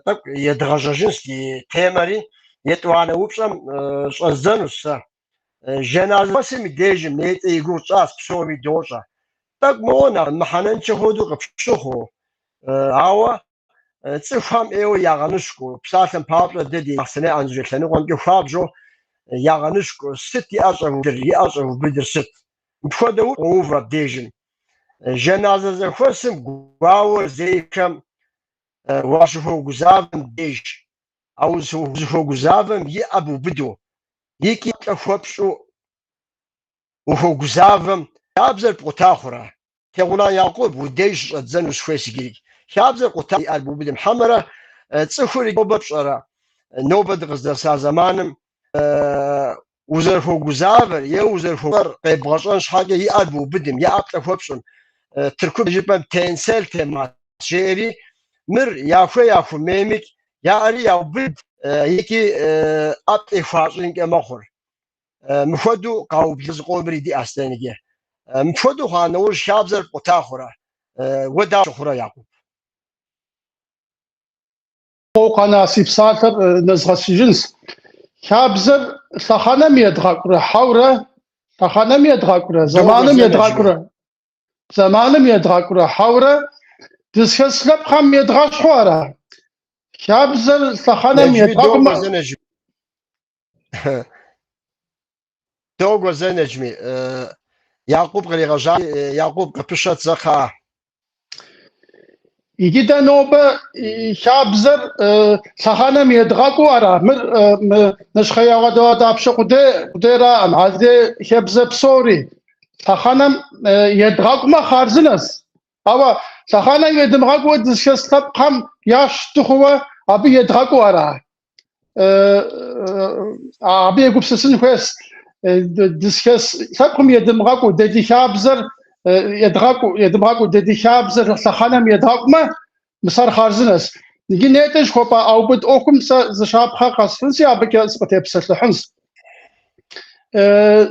тӏэкӏу едгъэжьэжынщ ди темэри, етӏуанэ упщӏэм щӏэздзэнущ сэ. Жэназы зэхуэсым и дежым нетӏэ и гугъу тщӏащ, псоми дощӏэ. Тӏэкӏу моуэ нэхъ мыхьэнэншэ хуэдэу къыпщыхъуу, ауэ цӏыхухэм ӏейуэ ягъэныщкӏуу, псалъэм папщӏэ, дэ ди Бахъсэней Анзорей лъэныкъуэмкӏэ хуабжьу ягъэныщкӏуу, сыт и ӏэр щӏэвубыдыр, и ӏэр щӏэвубыдыр сыт? Мыпхуэдэу къоув абдежым. Жэназы зэхуэсым гуауэр зейхэм уащыхуэгузавэм деж, а узыхуэгузавэм и ӏэ бубыду, икӏи ӏэплӏэ хуэпщӏу ухуэгузавэм, хабзэр пкъута хъурэ? Тегъулан Якъуб, уи деж щыщӏэддзэну сыхуейщ иджырикӏ. Хабзэр къута и ӏэр бубыдым хьэмэрэ цӏыхур нобэ пщӏэрэ? Нобэ дыкъыздэса зэманым узэрыхуэгузавэр е узэрыхуэгуфӏэр къебгъэщӏэн щхьэкӏэ и ӏэр бубыдым, е ӏэплӏэ хуэпщӏым, Тыркум жыпӏэм тенсел темас жеӏэри, мыр яхуей яхумеймикӏ, я ӏэри яубыд икӏи ӏэплӏи хуащӏынкӏэ мэхъур. Мыпхуэдэу къаублэ зыкъомри диӏэщ дэ иджы. Мыпхуэдэу хъуа нэужь хабзэр пкъута хъурэ? Уэ дауэ къыпщыхъурэ, Якъуб? Къэна си псалъэр нэзгъэсыжынщ. Хабзэр лъэхъэнэм едгъэкӏурэ хьэурэ, лъэхъэнэм едгъэкӏурэ, зэманым едгъэкӏурэ, зэманым едгъэкӏурэ хьэурэ, дызыхэс лъэпкъхэм едгъэщхьу ара? Хабзэр лъэхъэнэм едгъэкӏумэ... Догуэ зэ, Нэджми. Якъуб къригъэжьа, Якъуб къыпыщэт зэ кхъыӏэ. Иджы дэ нобэ хабзэр лъэхъэнэм едгъэкӏуу ара? Мыр мы нэщхъеягъуэ дауэдапщэ къудей къудейраӏым, адрей хабзэ псори лъэхъэнэм едгъэкӏумэ хъарзынэщ. Ауэ лъэхъэнэм едмыгъэкӏууэ дызыхэс лъэпкъхэм ящыщ дыхъууэ абы едгъэкӏуу ара? Абы егупсысын хуейщ. Дызыхэс лъэпкъым едмыгъэкӏуу, дэ ди хабзэр едгъэкӏуу, едмыгъэкӏуу, дэ ди хабзэр лъэхъэнэм едгъэкӏумэ, мис ар хъарзынэщ. Иджы нетӏэ жыхуэпӏа ӏэубыд ӏуэхум сэ зы щапхъэ къэсхьынси, абыкӏэ сыкъытепсэлъыхьынщ.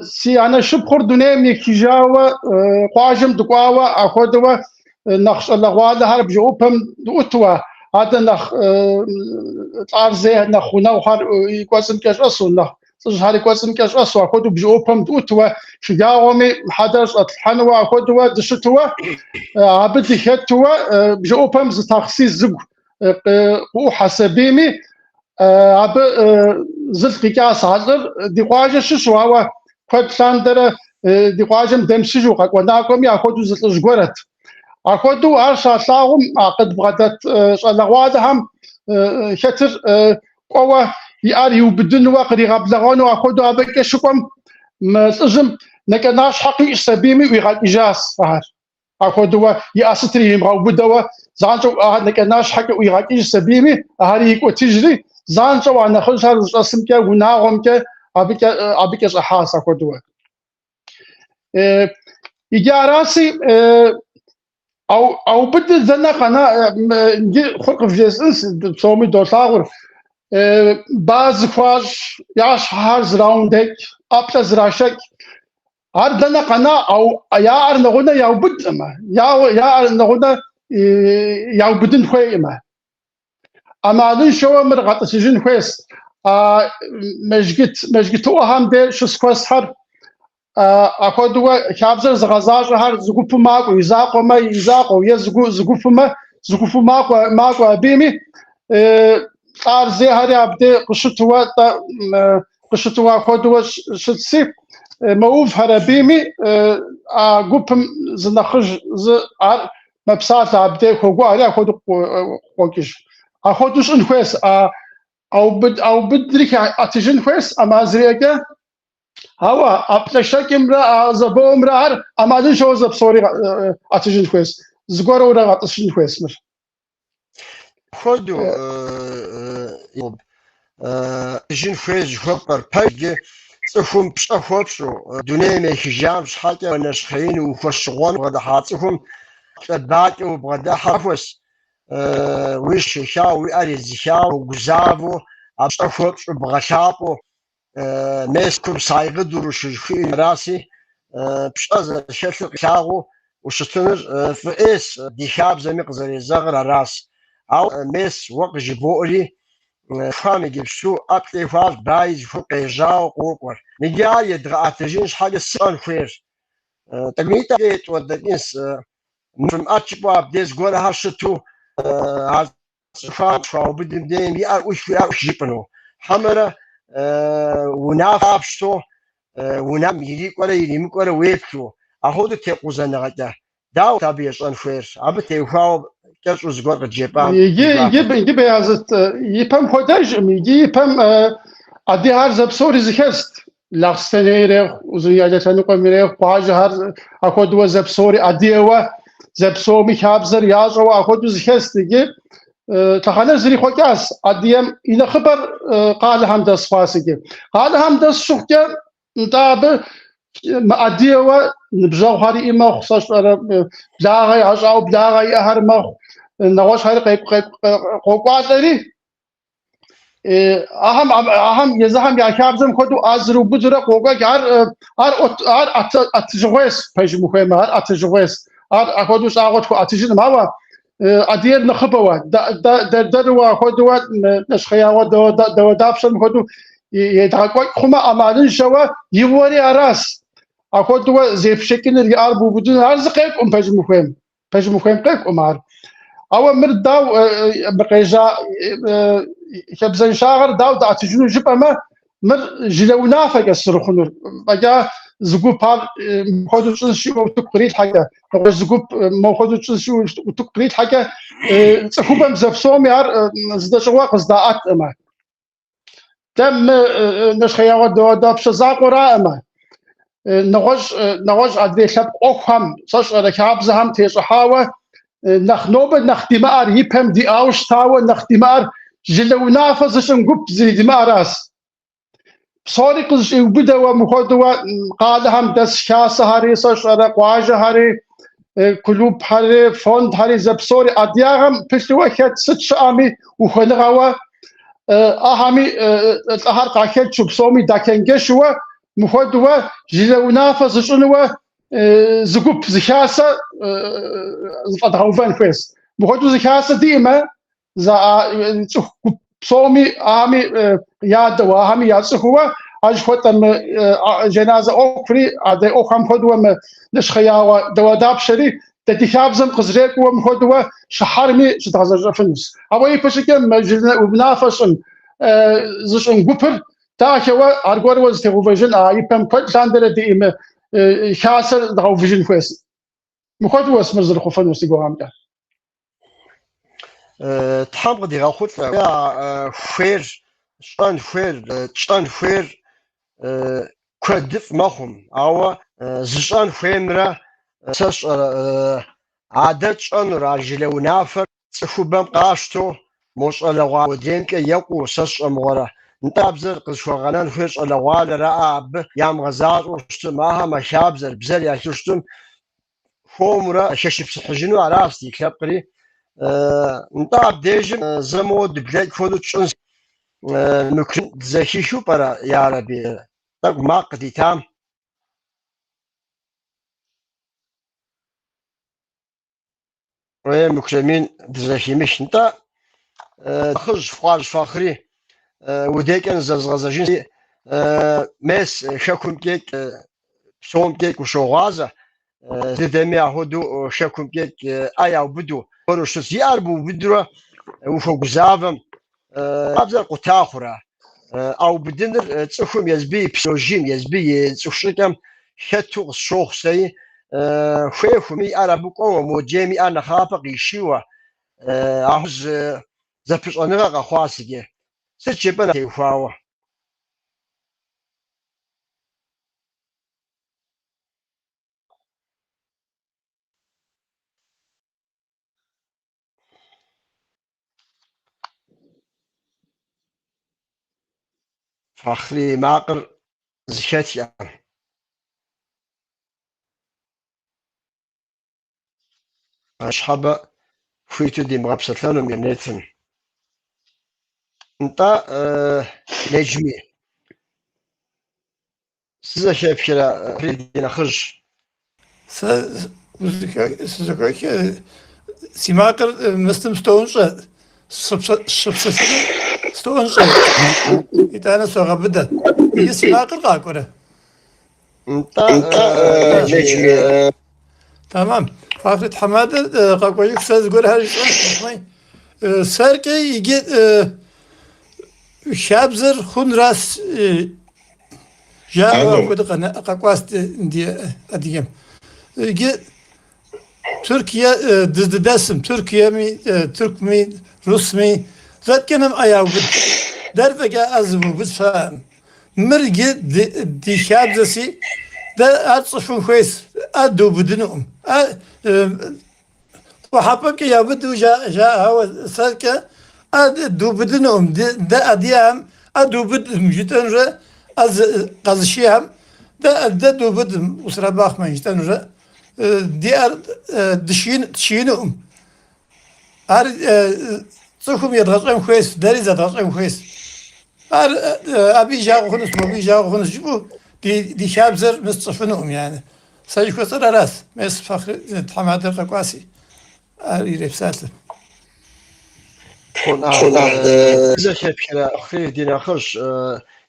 Си анэ шыпхъур дунейм ехыжауэ, къуажэм дыкӏуауэ, апхуэдэуэ Нэхъ щӏалэгъуалэхэр бжэӏупэм дыӏутуэ, адэ нэхъ лӏар зей нэхъ гъунэгъухэр и кӏуэцӏымкӏэ щӏэсу, нэхъ лӏыжьхэр и кӏуэцӏымкӏэ щӏэсу, апхуэдэу бжэӏупэм дыӏутуэ, шыджагъуэми хьэдэр щӏэтлъхьэнуэ апхуэдэуэ дыщытуэ, абы дыхэтуэ бжэӏупэм зы тахъси зыгу къыӏухьэс абийми, абы зылӏ къикӏащ а лӏыр ди къуажэ щыщу, ауэ куэд лъандэрэ ди къуажэм дэмысыжу къэкӏуэ-накӏуэми апхуэдэу зы лӏыжь гуэрэт. Апхуэдэу ар щалъагъум а къыдбгъэдэт щӏалэгъуалэхэм хэтыр кӏуэуэ и ӏэр иубыдынуэ къригъэблэгъэну апхуэдэу абыкӏэ щыкӏуэм мы лӏыжьым нэкӏэ-нащхьэ къищӏщ абийми ӏуигъэкӏыжащ ахэр. Апхуэдэуэ и ӏэ сытыр иримыгъэубыдэуэ занщӏэу ахэр нэкӏэ-нащхьэкӏэ ӏуигъэкӏыжщ абийми, ахэри икӏуэтыжри, занщӏэу а нэхъыжьхэр зыщӏэсымкӏэ, унагъуэмкӏэ абыкӏэ абыкӏэ щӏыхьащ апхуэдэуэ. Иджы араси, ӏэубыдыр дэнэ къэна, иджы хъур къывжесӏынщ, псоми долъагъур. Ба зыхуащӏ, я щхьэхэр зраундэкӏ, ӏэплӏэ зрашэкӏ. Ар дэнэ къэна, я ӏэр нэгъунэ яубыдӏымэ, я ӏэр нэгъунэ яубыдын хуейӏымэ. ӏэмалыншэуэ мыр гъэтӏысыжын хуейщ. А мэжгыт, мэжгытыӏуэхэм де щыс куэсхэр апхуэдэуэ хабзэр зыгъэзащӏэхэр зы гупу макӏуэ, и закъуэмэ и закъуэу, е зы гупумэ зы гупу макӏуэ, макӏуэ абыми, лӏар зейхэри абдей къыщытуэ, тӏэ, къыщытуэ апхуэдэуэ щытси, мэувхэр абыми, а гупым зы нэхъыжь зы ар мэпсалъэ абдей хуогуӏэри апхуэдэу къокӏыж. Апхуэдэу щӏын хуейщ, а ӏэубыдри ӏэтыжын хуейщ ӏэмал зэриӏэкӏэ. Ауэ ӏэплӏэшэкӏымрэ а зэбэумрэ ар ӏэмалыншэуэ зэпсори ӏэтыжын хуейщ, зыгуэрурэ гъэтӏысыжын хуейщ мыр. Апхуэдэу ӏэтыжын хуейщ жыхуэпӏэр пэж цӏыхум пщӏэ хуэпщӏу, дунейм ехыжам щхьэкӏэ нэщхъеину ухуэщыгъуэну бгъэдыхьа цӏыхум ӏэплӏэ-бакӏэ убгъэдыхьэ хуэс, уи щехауэ, уи ӏэр едзыхауэ, угузавэу, а пщӏэ хуэпщӏу, бгъэлъапӏэу, мес кум saygı duruşu жыхуиӏэр араси, пщӏэ зэрыхэлъыр къилъагъуу ущытыныр фӏы ӏейщ, ди хабзэми къызэрезэгъыр аращ. Ауэ мес уэ къыжыбоӏэри, цӏыхухэм иджыпсту ӏэплӏи хуащӏ, баи зыхуэу къежьауэ къокӏуэр. Иджы ар едгъэӏэтыжын щхьэкӏэ сыт щӏэн хуейр? Тӏэкӏунитӏэ етӏуэнтӏэкӏынщ, фымыӏэт жыпӏэу абдеж зыгуэрхэр щыту, а цӏыхухэм щхуаубыдым дейм и ӏэр ӏуих, уи ӏэр ӏух жыпӏэну. Хьэмэрэ унафэ къапщтэу, унэм ирикӏуэрэ иримыкӏуэрэ уеплъу, апхуэдэу текъузэныгъэкӏэ. Дауэт абы ещӏэн хуейр? Абы теухуауэ кӏэщӏу зыгуэр къыджепӏам Иджы, ди иджы, гуапэт. иджы Беязыт, ипэм хуэдэжкъым, иджы ипэм адыгэхэр зэпсори зыхэст. Лахъстэней ирехъу, Узуняйлэ лъэныкъуэм ирехъу, къуажэхэр апхуэдэуэ зэпсори адыгэуэ, зэпсоми хабзэр ящӏэуэ апхуэдэу зыхэст. Иджы лъэхъэнэр зрихъуэкӏащ, адыгэм и нэхъыбэр къалэхэм дэс хъуащ иджы. Къалэхэм дэс щыхъукӏэ, нтӏэ абы мыадыгэуэ ныбжьэгъухэр иӏи мэхъу, сэ сщӏэрэ, благъэ ящӏауэ благъэ иӏэхэр мэхъу, нэгъуэщӏхэри къокӏуалӏэри, Ахэм, ахэм езыхэм я хабзэм хуэдэу ар зэрыубыдурэ къокӏуэкӏ, ар, ар, ар ӏэтыжыгъуейщ, пэжым ухуеймэ, ар ӏэтыжыгъуейщ. Ар апхуэдэу щӏагъуэ тхуэӏэтыжынкъым, ауэ адыгэр нэхъыбэуэ, дэр-дэрууэ апхуэдэуэ нэщхъеягъуэ дауэдапщэм хуэдэу едгъэкӏуэкӏ хъумэ, ӏэмалыншэуэ игъуэри аращ. Апхуэдэуэ зепшэкӏыныр, и ӏэр бубыдыныр, ар зы къекӏукъым пэжым ухуейм. Пэжым ухуейм къекӏукъым ар. Ауэ мыр дау мы къежьа хабзэншагъэр дау дыӏэтыжыну жыпӏэмэ, мыр жылэ унафэкӏэ зэрыхъунур. Фӏэкӏа зы гуп ар мыпхуэдэу тщӏынщ жиӏэу утыку кърилъхьэкӏэ, нэгъуэщӏ зы гуп мопхуэдэу тщӏынщ жиӏэу утыку кърилъхьэкӏэ, цӏыхубэм зэпсоми ар зыдэщӏыгъуэ къыздаӏэткъымэ. Дэ мы нэщхъеягъуэ дауэдапщэ закъуэраӏымэ, нэгъуэщӏ, нэгъуэщӏ адрей лъэпкъ ӏуэхухэм, сэ сщӏэрэ хабзэхэм тещӏыхьауэ, нэхъ нобэ нэхъ димыӏэр, ипэм диӏауэ щытауэ нэхъ димыӏэр жылэ унафэ зыщӏын гуп зэрыдимыӏэращ. Псори къызыщӏиубыдэуэ мыхуэдэуэ къалэхэм дэс хасэхэри, сэ сщӏэрэ къуажэхэри, клубхэри, фондхэри зэпсори адыгагъэм пылъыуэ хэт сыт щыӏэми ухуэныгъэуэ ахэми лӏыхэр къахэкӏыу псоми дачэнджэщыуэ мыхуэдууэ жылэ унафэ зыщӏынуэ. зы гуп, зы хасэ зэфӏэдгъэувэн хуейщ. Мыхуэдэу зы хасэ диӏэмэ, цӏыху гуп псоми ами ядэу, ахэми яцӏыхууэ, а жыхуэтӏэ мы жэназэ ӏуэхури, адрей ӏуэхухэм хуэдэуэ мы нэщхъеягъуэ дауэдапщэри дэ ди хабзэм къызэрекӏууэ мыхуэдэуэ щыхьэрми щыдгъэзэщӏэфынущ. Ауэ ипэ щӏыкӏэ мы унафэ щӏын зыщӏын гупыр дахэуэ аргуэру зытегъэувэжын, а ипэм куэд лъандэрэ диӏэ мы хасэр дгъэувыжын хуейщ. Мыхуэдэуэщ мыр зэрыхъуфынур си гугъэмкӏэ. Тхьэм къыдигъэхъулӏэ хуейр, щӏэн хуейр, тщӏэн хуейр куэдыфӏ мэхъум, ауэ зыщӏэн хуеймрэ сэ сщӏэрэ адэ тщӏэнур, а жылэ унафэр цӏыхубэм къащтэу мо щӏалэгъуалэ модреймкӏэ екӏуу сэ сщӏэмыгъуэрэ. Нтӏэ хабзэр къызыхуэгъэнэн хуейр щӏалэгъуалэраӏэ абы ямыгъэзащӏэу щытым, ахэм а хабзэр, бзэр ялъу щытым, хуэмурэ хэшыпсыхьыжыну аращ ди лъэпкъри. Нтӏэ абдежым зэ моуэ дыблэкӏ хуэдэу тщӏынщ. Мыкрин дызэхихыу пӏэрэ, ярэби, тӏэкӏу макъ къыдитам. Е Мыкремин дызэхимых. Нтӏэ, нэхъыжь Хъуажь Фахъри, удекӏэ нызэзгъэзэжынси, мес хэкумкӏэ псомкӏэ ущогъуазэ, дыдэми ахуэдэу хэкумкӏэ ӏэ яубыду, гуэру щытщ. И ӏэр быубыдурэ ухуэгузавэм, хабзэр къута хъурэ? ӏэубыдыныр цӏыхум езбы и псиологием, езбы и цӏыху щӏыкӏэм хэту къысщохъу сэи. Хуей хуэмей и ӏэр абы кӏуэуэ, модрейм и ӏэр нэхъапэ къишийуэ, ахуэдэу зы зэпыщӏэныгъэ къэхъуащ иджы. Сыт жыпӏэн теухуауэ? Фахъри и макъыр зэхэтхӏэм. Щхьэбэ хуиту димыгъэпсэлъэну интернетым. Нтӏэ, Неджми, сызэхэпхрэ ди нэхъыжь? Сэ сызэхэх, си макъыр мыстым стоӏунщӏэ, щыпсэлъыным стоӏунщӏэ, итӏанэ согъэбыдэ. Иджы си макъыр къакӏуэрэ? Нтӏэ, Неджми. Тэмэм. Фахъри тхьэмадэр къэкӏуэжыху сэ зыгуэрхэр жысӏэнщ. Сэркӏэ иджы хабзэр хъунращ жаӏэу апхуэдэ къэкӏуащ ди адыгэм. Иджы Türkiye дыздэдэсым, Türkiyeми, Türkми, Русми зэткӏэнэм ӏэ яубыд. Дэр фӏэкӏа ӏэ зымыубыд щыӏэкъым. Мыр иджы ди хабзэси, дэ ар тщӏыфын хуейщ, ӏэ дыубыдынукъым. ӏэ къухьэпӏэмкӏэ яубыду жаӏэ, ауэ сэркӏэ ӏэ дыубыдынукъым. Дэ адыгэхэм ӏэ дыубыдым жытӏэнурэ, ӏэ къэзышийхэм дэ дыубыдым, kusura bakmayın жытӏэнурэ, ди ӏэр тшиинукъым. Ар цӏыхум едгъэщӏэн хуейщ, дэри зэдгъэщӏэн хуейщ. Ар абы и жагъуэ хъунущ, мобы и жагъуэ хъунущ жыпӏэу ди хабзэр мыс тщӏыфынукъым, яни. Сэ жыхуэсӏэр аращ. Мес Фахъри тхьэмадэр къэкӏуаси, ар ирепсалъэ. Зэхэпхрэ, Фахъри ди нэхъыжь,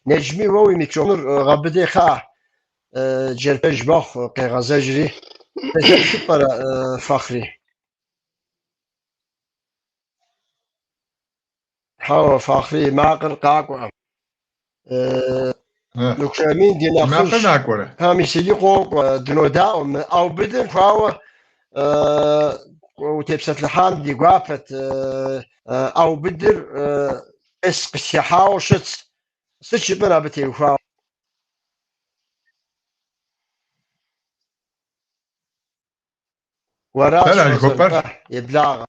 Неджми, уэ уи микрофоныр гъэбыди кхъыӏэ, джэрпэж мэхъу, къегъэзэжри. Зэхэпхыу пӏэрэ, Фахъри? Хьэуэ, Фахъри и макъыр къакӏуэкъым. Мыкремин ди Си макъыр нэхъыжь. накӏуэрэ? Ха, мис иджы къокӏуэ, дынодаӏуэ. Мы ӏэубыдым хуауэ утепсэлъыхьам ди гуапэт. ӏэубыдыр мес къытхыхьауэ щытщ. Сыт жыпӏэн абы теухуауэ? Уэращ Сэра щӏэзэр, жыхуэпӏэр? нтӏэ, еблагъэ.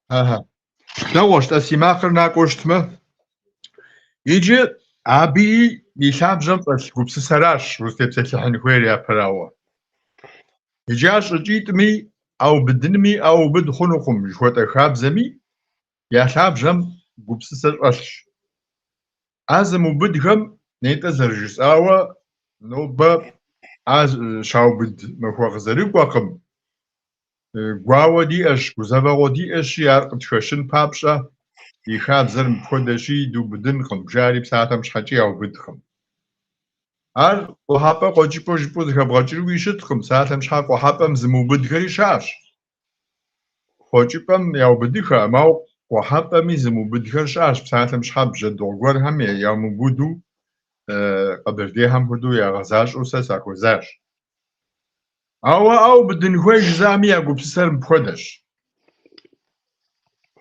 Аха. Дэгъуэщ-тӏэ, си макъыр накӏуэу щытмэ. Иджы абыи и лъабжьэм щӏэлъ гупсысэращ узытепсэлъыхьын хуейр япэрауэ. Иджы а щӏыкӏитӏми, ӏэубыдынми, ӏэубыд хъунукъым жыхуэтӏэ хабзэми я лъабжьэм гупсысэ щӏэлъщ. Ӏэ зымыубыдхэм Нетӏэ зэрыжысӏауэ, нобэ ӏэ щаубыд махуэ къызэрыкӏуэкъым. Гуауэ диӏэщ, гузэвэгъуэ диӏэщи, ар къытхэщын папщӏэ, ди хабзэр мыпхуэдэщи, дыубыдынкъым, жари псалъэм щхьэкӏи яубыдкъым. Ар къухьэпӏэ къуэкӏыпӏэу жыпӏэу зэхэбгъэкӏынуи щыткъым, псалъэм щхьэ къухьэпӏэм зымыубыдхэри щыӏэщ. Къуэкӏыпӏэм яубыдыхэкъым, ауэ къухьэпӏэми зымыубыдхэр щыӏэщ, псалъэм щхьэ бжьэдыгъу гуэрхэм ямыубыду къэбэрдейхэм хуэдэу ягъэзащӏэу сэ сахуэзащ. Ауэ ӏэ убыдын хуей жызыӏэми я гупсысэр мыпхуэдэщ.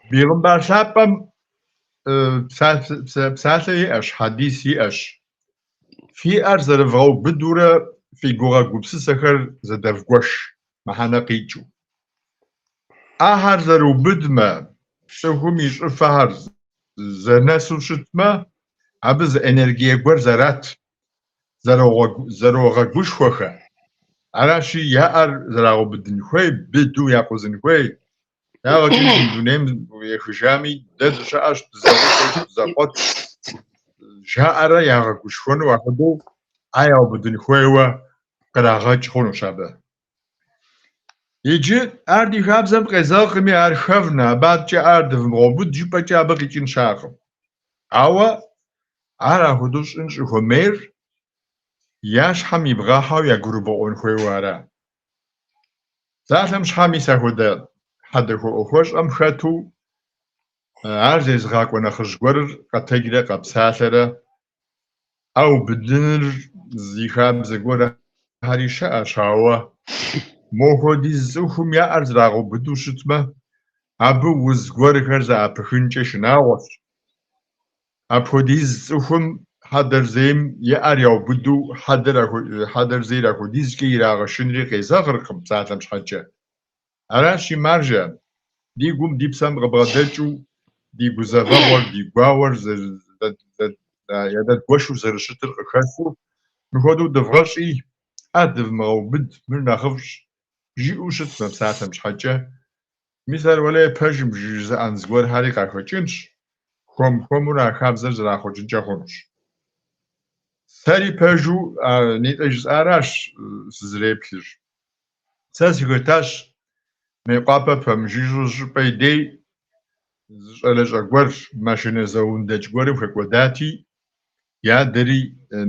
Бегъымбар лъапӏэм псалъэ иӏэщ, хьэдис иӏэщ. Фи ӏэр зэрывгъэубыдурэ фи гугъэ гупсысэхэр зэдэвгуэш мыхьэнэ къикӏыу. ӏэхэр зэрыубыдмэ, цӏыхум и щӏыфэхэр зэнэсу щытмэ, абы зы энергие гуэр зэрат, зэрогъэгушхуэхэ. Аращи, я ӏэр зэрагъэубыдын хуей, быдэу якъузын хуей. Ягъэ кӏынкъым дунейм ехыжами, дэ дыщыӏэщ, дызэгъусэщ, дызэкъуэтщ, жаӏэрэ ягъэгушхуэну апхуэдэу ӏэ яубыдын хуейуэ кърагъэкӏ хъунущ абы. Иджы ар ди хабзэм къезэгъкъыми, ар хэвнэ, абы адэкӏэ ӏэр дывмыгъэубыд жыпӏэкӏэ абы къикӏын щыӏэкъым. Ауэ ар апхуэдэу щӏын щӏыхуэмейр я щхьэм ибгъэхьэу ягурыбгъэӏуэн хуейуэ ара? Псалъэм щхьэ мис апхуэдэ хьэдэ хуэӏуэхуэщӏэм хэту ар зезыгъакӏуэ нэхъыжь гуэрыр къэтэджрэ къэпсалъэрэ ӏэ убыдыныр зи хабзэ гуэрхэри щыӏэщ, ауэ мохуэдиз цӏыхум я ӏэр зэрагъэубыду щытмэ, абы уз гуэрхэр зэӏэпыхынкӏэ шынагъуэщ. Апхуэдиз цӏыхум хьэдэр зейм и ӏэр яубыду хьэдэр зейр апхуэдизкӏэ ирагъэшынри къезэгъыркъым псалъэм щхьэкӏэ. Аращи, маржэ, ди гум, ди псэм къыбгъэдэкӏыу ди гузэвэгъуэр, ди гуауэр ядэдгуэшу зэрыщытыр къыхэщу, мыхуэдэу дывгъэщӏи, ӏэ дывмыгъэубыд, мыр нэхъыфӏщ, жиӏэу щытмэ псалъэм щхьэкӏэ, мис ар уэлэхьи пэжым жызыӏэн зыгуэрхэри къахэкӏынщ, хуэм-хуэмурэ а хабзэр зэрахъуэкӏынкӏэ хъунущ. Сэри пэжу нетӏэ жысӏаращ сызэреплъыр. Сэ сыхэтащ Мейкъуапэ пэмыжыжьэу зы щӏыпӏэ и дей зы щӏалэщӏэ гуэр машинэ зэундэкӏ гуэрым хэкӏуэдати, и адэри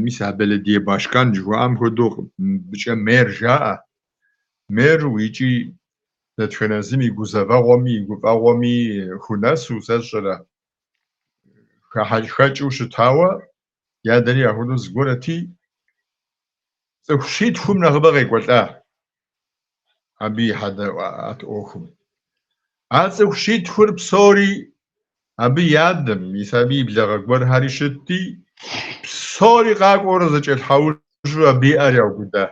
мис а belediye başkan жыхуаӏэм хуэдэу мыбыкӏэ мэр жаӏэ. Мэру икӏи дэтхэнэ зым и гузэвэгъуэми и гуфӏэгъуэми хунэсу, сэ сщӏэрэ, хэкӏыу щытауэ, и адэри апхуэдэу зыгуэрэти, цӏыху щитхум нэхъыбэ къекӏуэлӏа абы и хьэдэ ӏэт ӏуэхум. А цӏыху щитхур псори абы и адэм, мис абы и благъэ гуэрхэри щытти, псори къакӏуэурэ зэкӏэлъхьэужьу абы и ӏэр яубыда.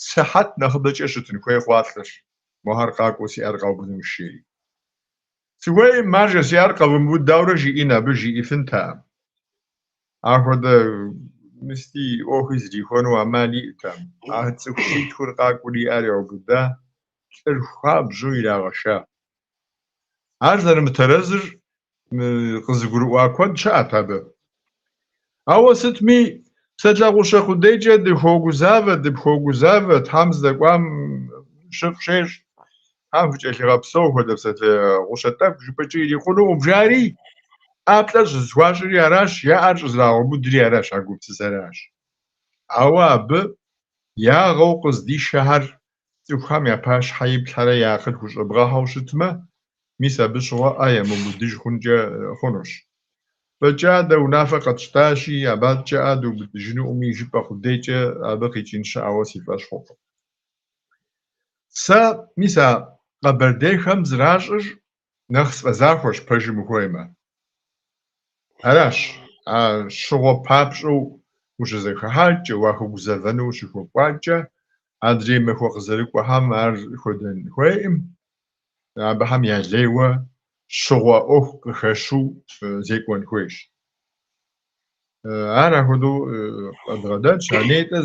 Сыхьэт нэхъыбэкӏэ щытын хуей хъуа лӏыр, мохэр къакӏуэу си ӏэр къаубыдынущ, жери. Сыхуейм, маржэ, си ӏэр къэвмыубыд даурэ жиӏэн абы жиӏэфынтэкъым. Ахуэдэ мысти ӏуэхуи зрихуэну ӏэмал иӏэтэкъым. А цӏыху щитхур къакӏуэри и ӏэр яубыда, лӏыр хуабжьу ирагъэша. Ар зэрымытэрэзыр къызыгурыӏуа куэд щыӏэт абы. Ауэ сытми, псалъэ гъущэ къудейкӏэ дыхуогузавэ, дыпхуогузавэ, Тхьэм здэкӏуам щыфӏ щещӏ, Тхьэм фыкӏэлъигъэпсэу хуэдэ псалъэ гъущэ тӏэкӏу жыпӏэкӏэ ирикъунукъым жари, ӏэплӏэ щӏызыхуащӏри аращ, я ӏэр щӏызэрагъэубыдри аращ, а гупсысэращ. Ауэ абы ягъэу къыздишэхэр цӏыхухэм я пащхьэ иплъхьэрэ я акъыл хущӏэбгъэхьэу щытмэ, мис абы щыгъуэ ӏэ ямыубыдыж хъункӏэ хъунущ. Фӏэкӏа дэ унафэ къэтщтащи, абы адэкӏэ ӏэ дыубыдыжынукъыми жыпӏэ къудейкӏэ абы къикӏын щыӏэуэ си фӏэщ хъукъым. Сэ мис а къэбэрдейхэм зращӏыр нэхъ сфӏэзахуэщ пэжым ухуеймэ. Аращ, а щыгъуэ папщӏэу ущызэхыхьакӏэ, уахуэгузэвэну ущыхуэкӏуакӏэ, адрей махуэ къызэрыкӏуэхэм ар хуэдэн хуейкъым, абыхэм я лейуэ щыгъуэ ӏуэху къыхэщу зекӏуэн хуейщ. Ар апхуэдэу къэдгъэдэнщ. А нетӏэ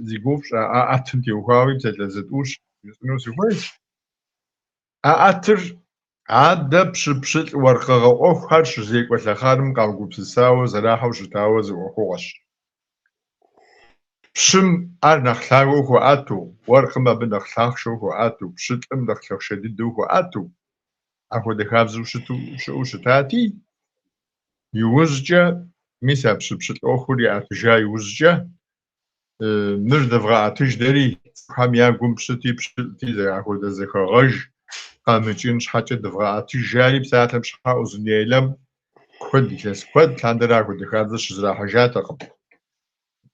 зи гугъу пщӏа ӏэ ӏэтым теухуауи псалъэ зытӏущ жысӏэну сыхуейщ. ӏэ ӏэтыр адэ пщы-пщылӏ уэркъыгъэ ӏуэхухэр щызекӏуэ лъэхъаным къаугупсысауэ зэрахьэу щытауэ зы ӏуэхугъуэщ. Пщым ар нэхъ лъагэу хуаӏэту, уэркъым абы нэхъ лъахъшэу хуаӏэту, пщылӏым нэхъ лъахъшэ дыдэу хуаӏэту, апхуэдэ хабзэу щыту щыӏэу щытати, иужькӏэ, мис а пщы-пщылӏ ӏуэхур яӏэтыжа иужькӏэ, мыр дывгъэӏэтыж дэри, цӏыхухэм я гум пщыти пщылӏти апхуэдэ зэхэгъэж къэмыкӏын щхьэкӏэ дывгъэӏэтыж жари, псалъэм щхьэ Узун-Яйлэм куэд, илъэс куэд лъандэрэ апхуэдэ хабзэ щызэрахьэжатэкъым.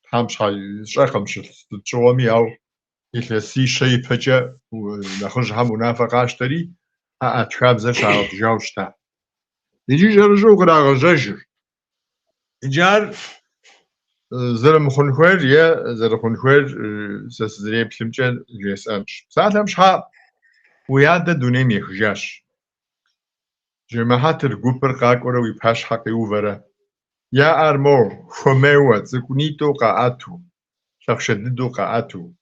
Тхьэм щхьэ сщӏэкъым сыт щыгъуэми, ауэ илъэсищэ ипэкӏэ нэхъыжьхэм унафэ къащтэри, ӏэӏэт хабзэр щагъэтыжауэ щыта. Иджы щӏэрыщӏэу кърагъэжьэжыр. Иджы ар зэрымыхъун хуейр е зэрыхъун хуейр сэ сызэреплъымкӏэ жесӏэнщ. Псалъэм щхьа, уи адэ дунейм ехыжащ. Жэмыхьэтыр гупыр къакӏуэрэ уи пащхьэ къиувэрэ, я ӏэр мо хуэмейуэ цӏыкӏунитӏу къаӏэту, лъахъшэ дыдэу къаӏэту,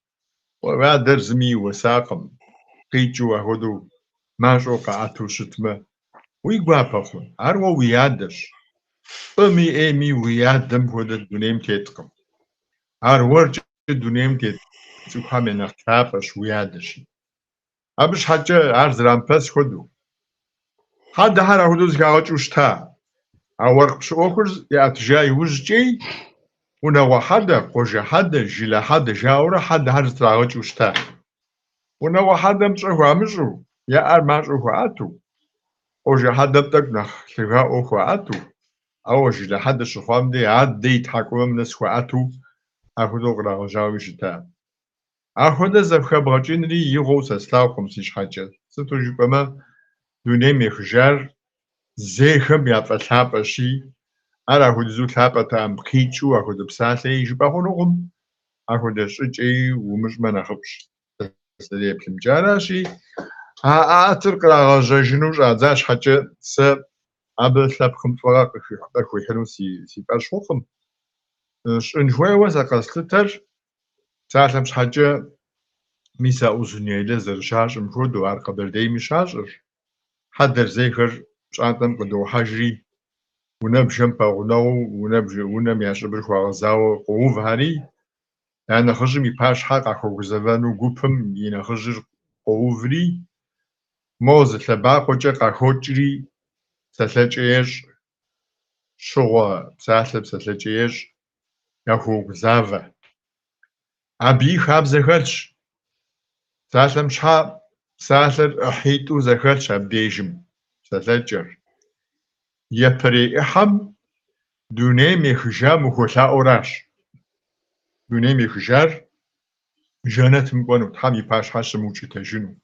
уи адэр зыми иуэсакъым, къикӏыу апхуэдэу мащӏэу къаӏэту щытмэ, уи гуапэ хъун? Ар уэ уи адэщ. Фӏыми ӏейми уи адэм хуэдэ дунейм теткъым. Ар уэркӏэ дунейм тет цӏыхухэм я нэхъ лъапӏэщ уи адэщи. Абы щхьэкӏэ ар зэрамыпэс хуэдэу. Хьэдэхэр апхуэдэу зэхагъэкӏыу щыта. А уэркъ пщы ӏуэхур яӏэтыжа иужькӏи, унагъуэ хьэдэ, къуажэ хьэдэ, жылэ хьэдэ жаӏэурэ хьэдэхэр зэтрагъэкӏыу щыта. Унагъуэ хьэдэм пщӏэ хуамыщӏу, я ӏэр мащӏэу хуаӏэту, къуажэ хьэдэм тӏэкӏу нэхъ лъагаӏуэу хуаӏэту, ауэ жылэ хьэдэ щыхъуам дей адэ и тхьэкӏумэм нэс хуаӏэту апхуэдэу кърагъэжьауи щыта. Апхуэдэ зэхэбгъэкӏынри игъуэу сэ слъагъукъым си щхьэкӏэ, сыту жыпӏэмэ, дунейм ехыжар зейхэм яфӏэлъапӏэщи, ар апхуэдизу лъапӏэтэкъым къикӏыу апхуэдэ псалъэи жыпӏэ хъунукъым, апхуэдэ щӏыкӏэи умыщӏмэ нэхъыфӏщ, сэ сызэреплъымкӏэ. Аращи, а ӏэӏэтыр кърагъэжьэжыну щӏадза щхьэкӏэ сэ абы лъэпкъым фӏыгъэ къыхуихьыну си фӏэщ хъукъым. Щӏын хуейуэ сэ къэслъытэр Псалъэм щхьэкӏэ, мис а Узун-Яйлэ зэрыщащӏым хуэдэу, ар Къэбэрдейми щащӏыр, хьэдэр зейхэр пщӏантӏэм къыдохьэжри, унэбжэм пэгъунэгъуу унэбжэ, унэм я щӏыбыр хуагъэзауэ къоувхэри, я нэхъыжьым и пащхьэ къахуэгузэвэну гупым и нэхъыжьыр къоуври, мо зы лъэбакъуэкӏэ къахокӏри, псэлъэкӏэ ещӏ, щыгъуэ псалъэ псэлъэкӏэ ещӏ, яхуогузавэ. Абыи хабзэ хэлъщ. Псалъэм щхьа, псалъэр ӏыхьитӏу зэхэлъщ абдежым, псэлъэкӏэр. Япэрей ӏыхьэм дунейм ехыжам ухуэлъаӏуэращ. Дунейм ехыжар жэнэтым кӏуэну, Тхьэм и пащхьэ щымыукӏытэжыну,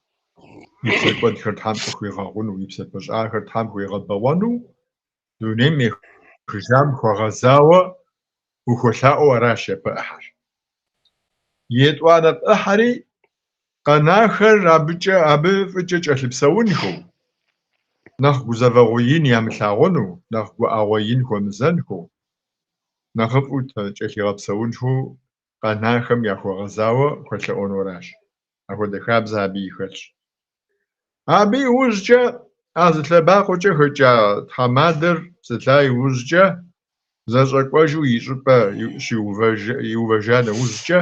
и псэкӏуэдхэр Тхьэм къыхуигъэгъуну, и псапэщӏахэр Тхьэм хуигъэбэгъуэну, дунейм ехыжам хуэгъэзауэ ухуэлъаӏуэу аращ япэ ӏыхьэр. Етӏуанэ ӏыхьэри къэнахэр абыкӏэ, абы фӏыкӏэ кӏэлъыпсэунхэу, нэхъ гузэвэгъуэ ин ямылъагъуну, нэхъ гуӏэгъуэ ин хуэмызэнхэу, нэхъыфӏу кӏэлъигъэпсэунхэу къэнахэм яхуэгъэзауэ хуэлъэӏуэну аращ. Апхуэдэ хабзэ абыи хэлъщ. Абы иужькӏэ а зы лъэбакъуэкӏэ хэкӏа тхьэмадэр псэлъа иужькӏэ, зэщӏэкӏуэжу и щӏыпӏэ иувэжа нэужькӏэ,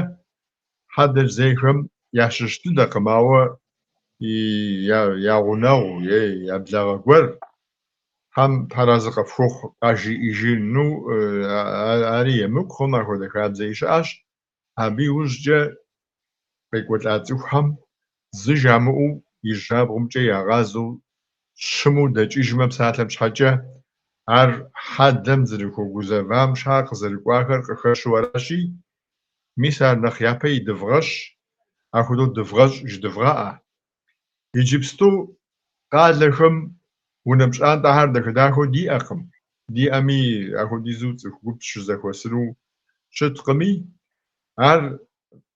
хьэдэр зейхэм ящыщ дыдэкъым, ауэ я гъунэгъу е я благъэ гуэр Тхьэм тхьэразэ къыфхухъу къажриӏэжыну ари емыкӏукъым, апхуэдэ хабзэи щыӏэщ. Абы иужькӏэ къекӏуэлӏа цӏыхухэм зы жамыӏэу ижьрабгъумкӏэ ягъазэу щыму дэкӏыжмэ, псалъэм щхьэкӏэ, ар хьэдэм зэрыхуэгузэвам щхьа къызэрыкӏуахэр къыхэщу аращи, мис ар нэхъ япэ идывгъэщ, апхуэдэу дывгъэщӏ жыдывгъэӏэ. Иджыпсту къалэхэм унэ пщӏантӏэхэр дахэ-дахэу диӏэкъым, диӏэми апхуэдизу цӏыху гуп щызэхуэсыну щыткъыми, ар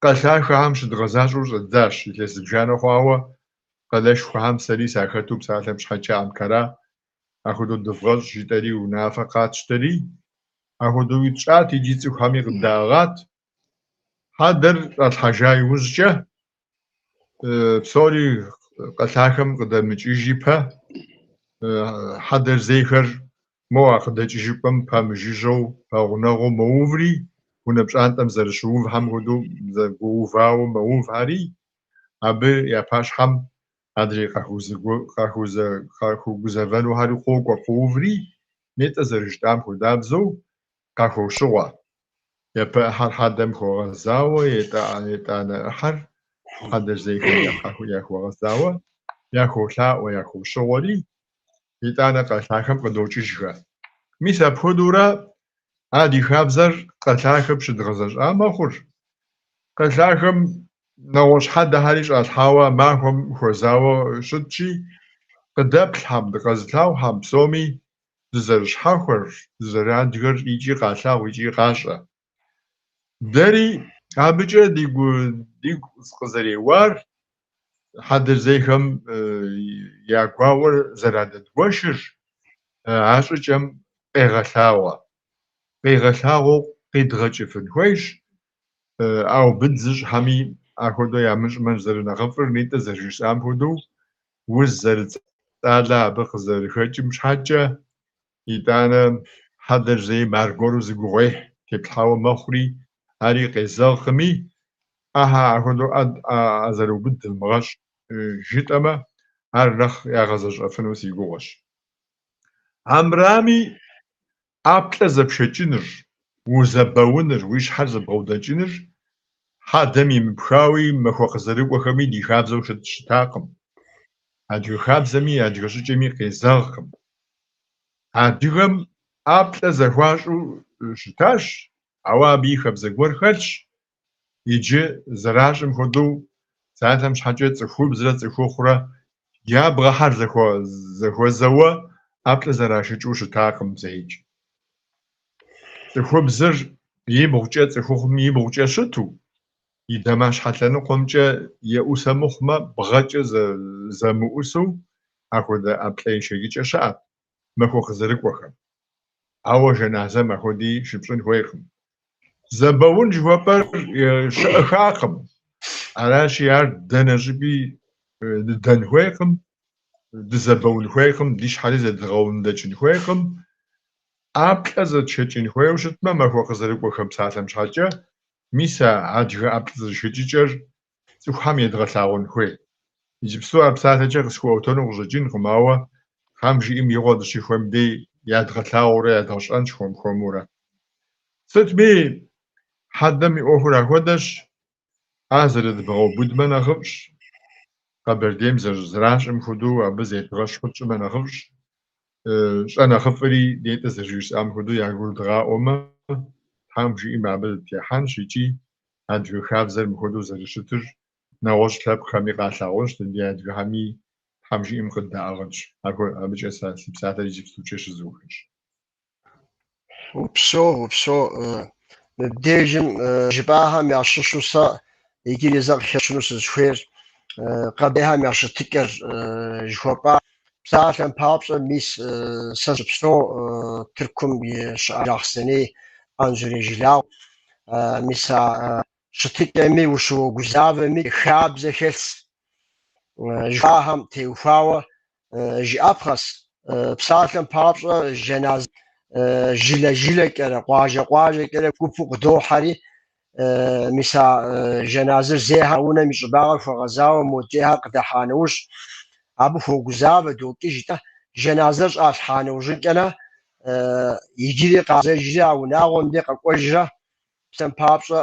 къэлъахэхэм щыдгъэзащӏэу щӏэддзащ илъэс зыбжанэ хъуауэ, къалэшхуэхэм сэри сахэту псалъэм щхьэкӏэ Анкара апхуэдэу дывгъэщӏ жытӏэри унафэ къатщтэри, апхуэдэуи тщӏат икӏи цӏыхухэми къыддаӏыгъат. Хьэдэр щӏалъхьэжа иужькӏэ псори кхъэлъахэм къыдэмыкӏыж ипэ хьэдэр зейхэр мо а къыдэкӏыжыпӏэм пэмыжыжьэу, пэгъунэгъуу мэуври. Унэ пщӏантӏэм зэрыщыувхэм хуэдэу зэгуэувауэ мэувхэри, абы я пащхьэм адрей къахуэгузэвэнухэри къокӏуэ къоуври, нетӏэ зэрыжытӏам хуэдабзэу къахуощыгъуэ. Япэ ӏыхьэр хьэдэм хуэгъэзауэ, етӏанэ ӏыхьэр хьэдэр зейхэм яхуэгъэзауэ яхуолъаӏуэ, яхуощыгъуэри, итӏанэ кхъэлъахэм къыдокӏыжхэ. Мис апхуэдэурэ а ди хабзэр кхъэлъахэм щыдгъэзэщӏа мэхъур. Кхъэлъахэм нэгъуэщӏ хьэдэхэри щӏалъхьауэ а махуэм хуэзауэ щытщи, къыдэплъхэм, дыкъэзылъагъухэм псоми дызэрыщхьэхуэр, дызэрыадыгэр икӏи къалъагъу икӏи къащӏэ. Дэри абыкӏэ дигу къызэреуар, хьэдэр зейхэм я гуауэр зэрадэдгуэшыр а щӏыкӏэм къегъэлъагъуэ. Къигъэлъагъуэу къидгъэкӏыфын хуейщ, ӏэубыд зыщӏхэми апхуэдэу ямыщӏмэ зэрынэхъыфӏыр, нетӏэ зэрыжысӏам хуэдэу, уз зэрыцӏалэ абы къызэрыхэкӏым щхьэкӏэ, итӏанэ хьэдэр зейм аргуэру зы гугъуехь теплъхьауэ мэхъури, ари къезэгъкъыми, ӏэхьэ апхуэдэу ӏэ зэрыубыд дывмыгъэщӏ жытӏэмэ, ар нэхъ ягъэзэщӏэфыну си гугъэщ. Армырами, ӏэплӏэ зэпшэкӏыныр, узэбэуныр, уи щхьэр зэбгъэудэкӏыныр хьэдэм емыпхауи махуэ къызэрыкӏуэхэми ди хабзэу щытакъым. Адыгэ хабзэми адыгэ щӏыкӏэми къезэгъкъым. Адыгэм ӏэплӏэ зэхуащӏу щытащ, ауэ абы и хабзэ гуэр хэлъщ. Иджы зэращӏым хуэдэу, псалъэм щхьэкӏэ цӏыхубзрэ цӏыхухъурэ я бгъэхэр зэхуэзэуэ ӏэплӏэ зэрашэкӏыу щытакъым зэикӏ. Цӏыхубзыр ибгъукӏэ цӏыхухъум ибгъукӏэ щыту, и дамащхьэ лъэныкъуэмкӏэ еӏусэ мыхъумэ, бгъэкӏэ зэмыӏусэу апхуэдэ ӏэплӏэ ешэкӏыкӏэ щыӏэт махуэ къызэрыкӏуэхэм. Ауэ жэназэм апхуэди щыпщӏын хуейкъым. Зэбэун жыхуэпӏэр щыӏэхакъым. Аращи, ар дэнэ щӏыпӏи дыдэн хуейкъым, дызэбэун хуейкъым, ди щхьэри зэдгъэундэкӏын хуейкъым. ӏэплӏэ зэтшэкӏын хуейуэ щытмэ, махуэ къызэрыкӏуэхэм псалъэм щхьэкӏэ, мис а адыгэ ӏэплӏэ зэшэкӏыкӏэр цӏыхухэм едгъэлъагъун хуей. Иджыпсту ар псалъэкӏэ къысхуэӏуэтэну къыщӏэкӏынкъым, ауэ Тхьэм жиӏэм игъуэ дыщихуэм дей ядгъэлъагъуурэ ядгъэщӏэнщ хуэм-хуэмурэ. Сытми, хьэдэм и ӏуэхур ахуэдэщ, ар зэрыдмыгъэубыдмэ нэхъыфӏщ, Къэбэрдейм зэращӏым хуэдэу абы зедгъэщхьу тщӏымэ нэхъыфӏщ, щӏэнэхъыфӏри нетӏэ зэрыжысӏам хуэдэу ягурыдгъаӏуэмэ, Тхьэм жиӏэм абы дытехьэнщ икӏи адыгэ хабзэр мыхуэдэу зэрыщытыр нэгъуэщӏ лъэпкъхэми къалъагъунщ, ди адыгэхэми Тхьэм жиӏэм къыддаӏыгъынщ. Абыкӏэ сэ си псалъэр иджыпстукӏэ щызухынщ. Упсэу, упсэу. Мыбдежым жыпӏахэм ящыщу сэ иджыри зэ къыхэсщыну сызыхуейр къэбэрдейхэм я щытыкӏэр жыхуэпӏа псалъэм папщӏэ, мис сэ сыщыпсэу Тыркум и щыӏэ Джылахъстэней Анзорей жылагъуэ. Мис а щытыкӏэми ущыуэгузавэми хабзэ хэлъщ. Жыхуаӏэхэм теухуауэ жыӏэпхъэщ. Псалъэм папщӏэ, жэназ жылэ-жылэкӏэрэ, къуажэ-къуажэкӏэрэ гупу къыдохьэри, мис а жэназыр зейхэр унэм и щӏыбагъыр хуэгъэзауэ модрейхэр къыдыхьа нэужь, абы хуогузавэ, докӏыж, итӏанэ жэназыр щӏалъхьа нэужьынкӏэнэ иджыри къагъэзэжри а унагъуэм дей къэкӏуэжрэ Псалъэм папщӏэ,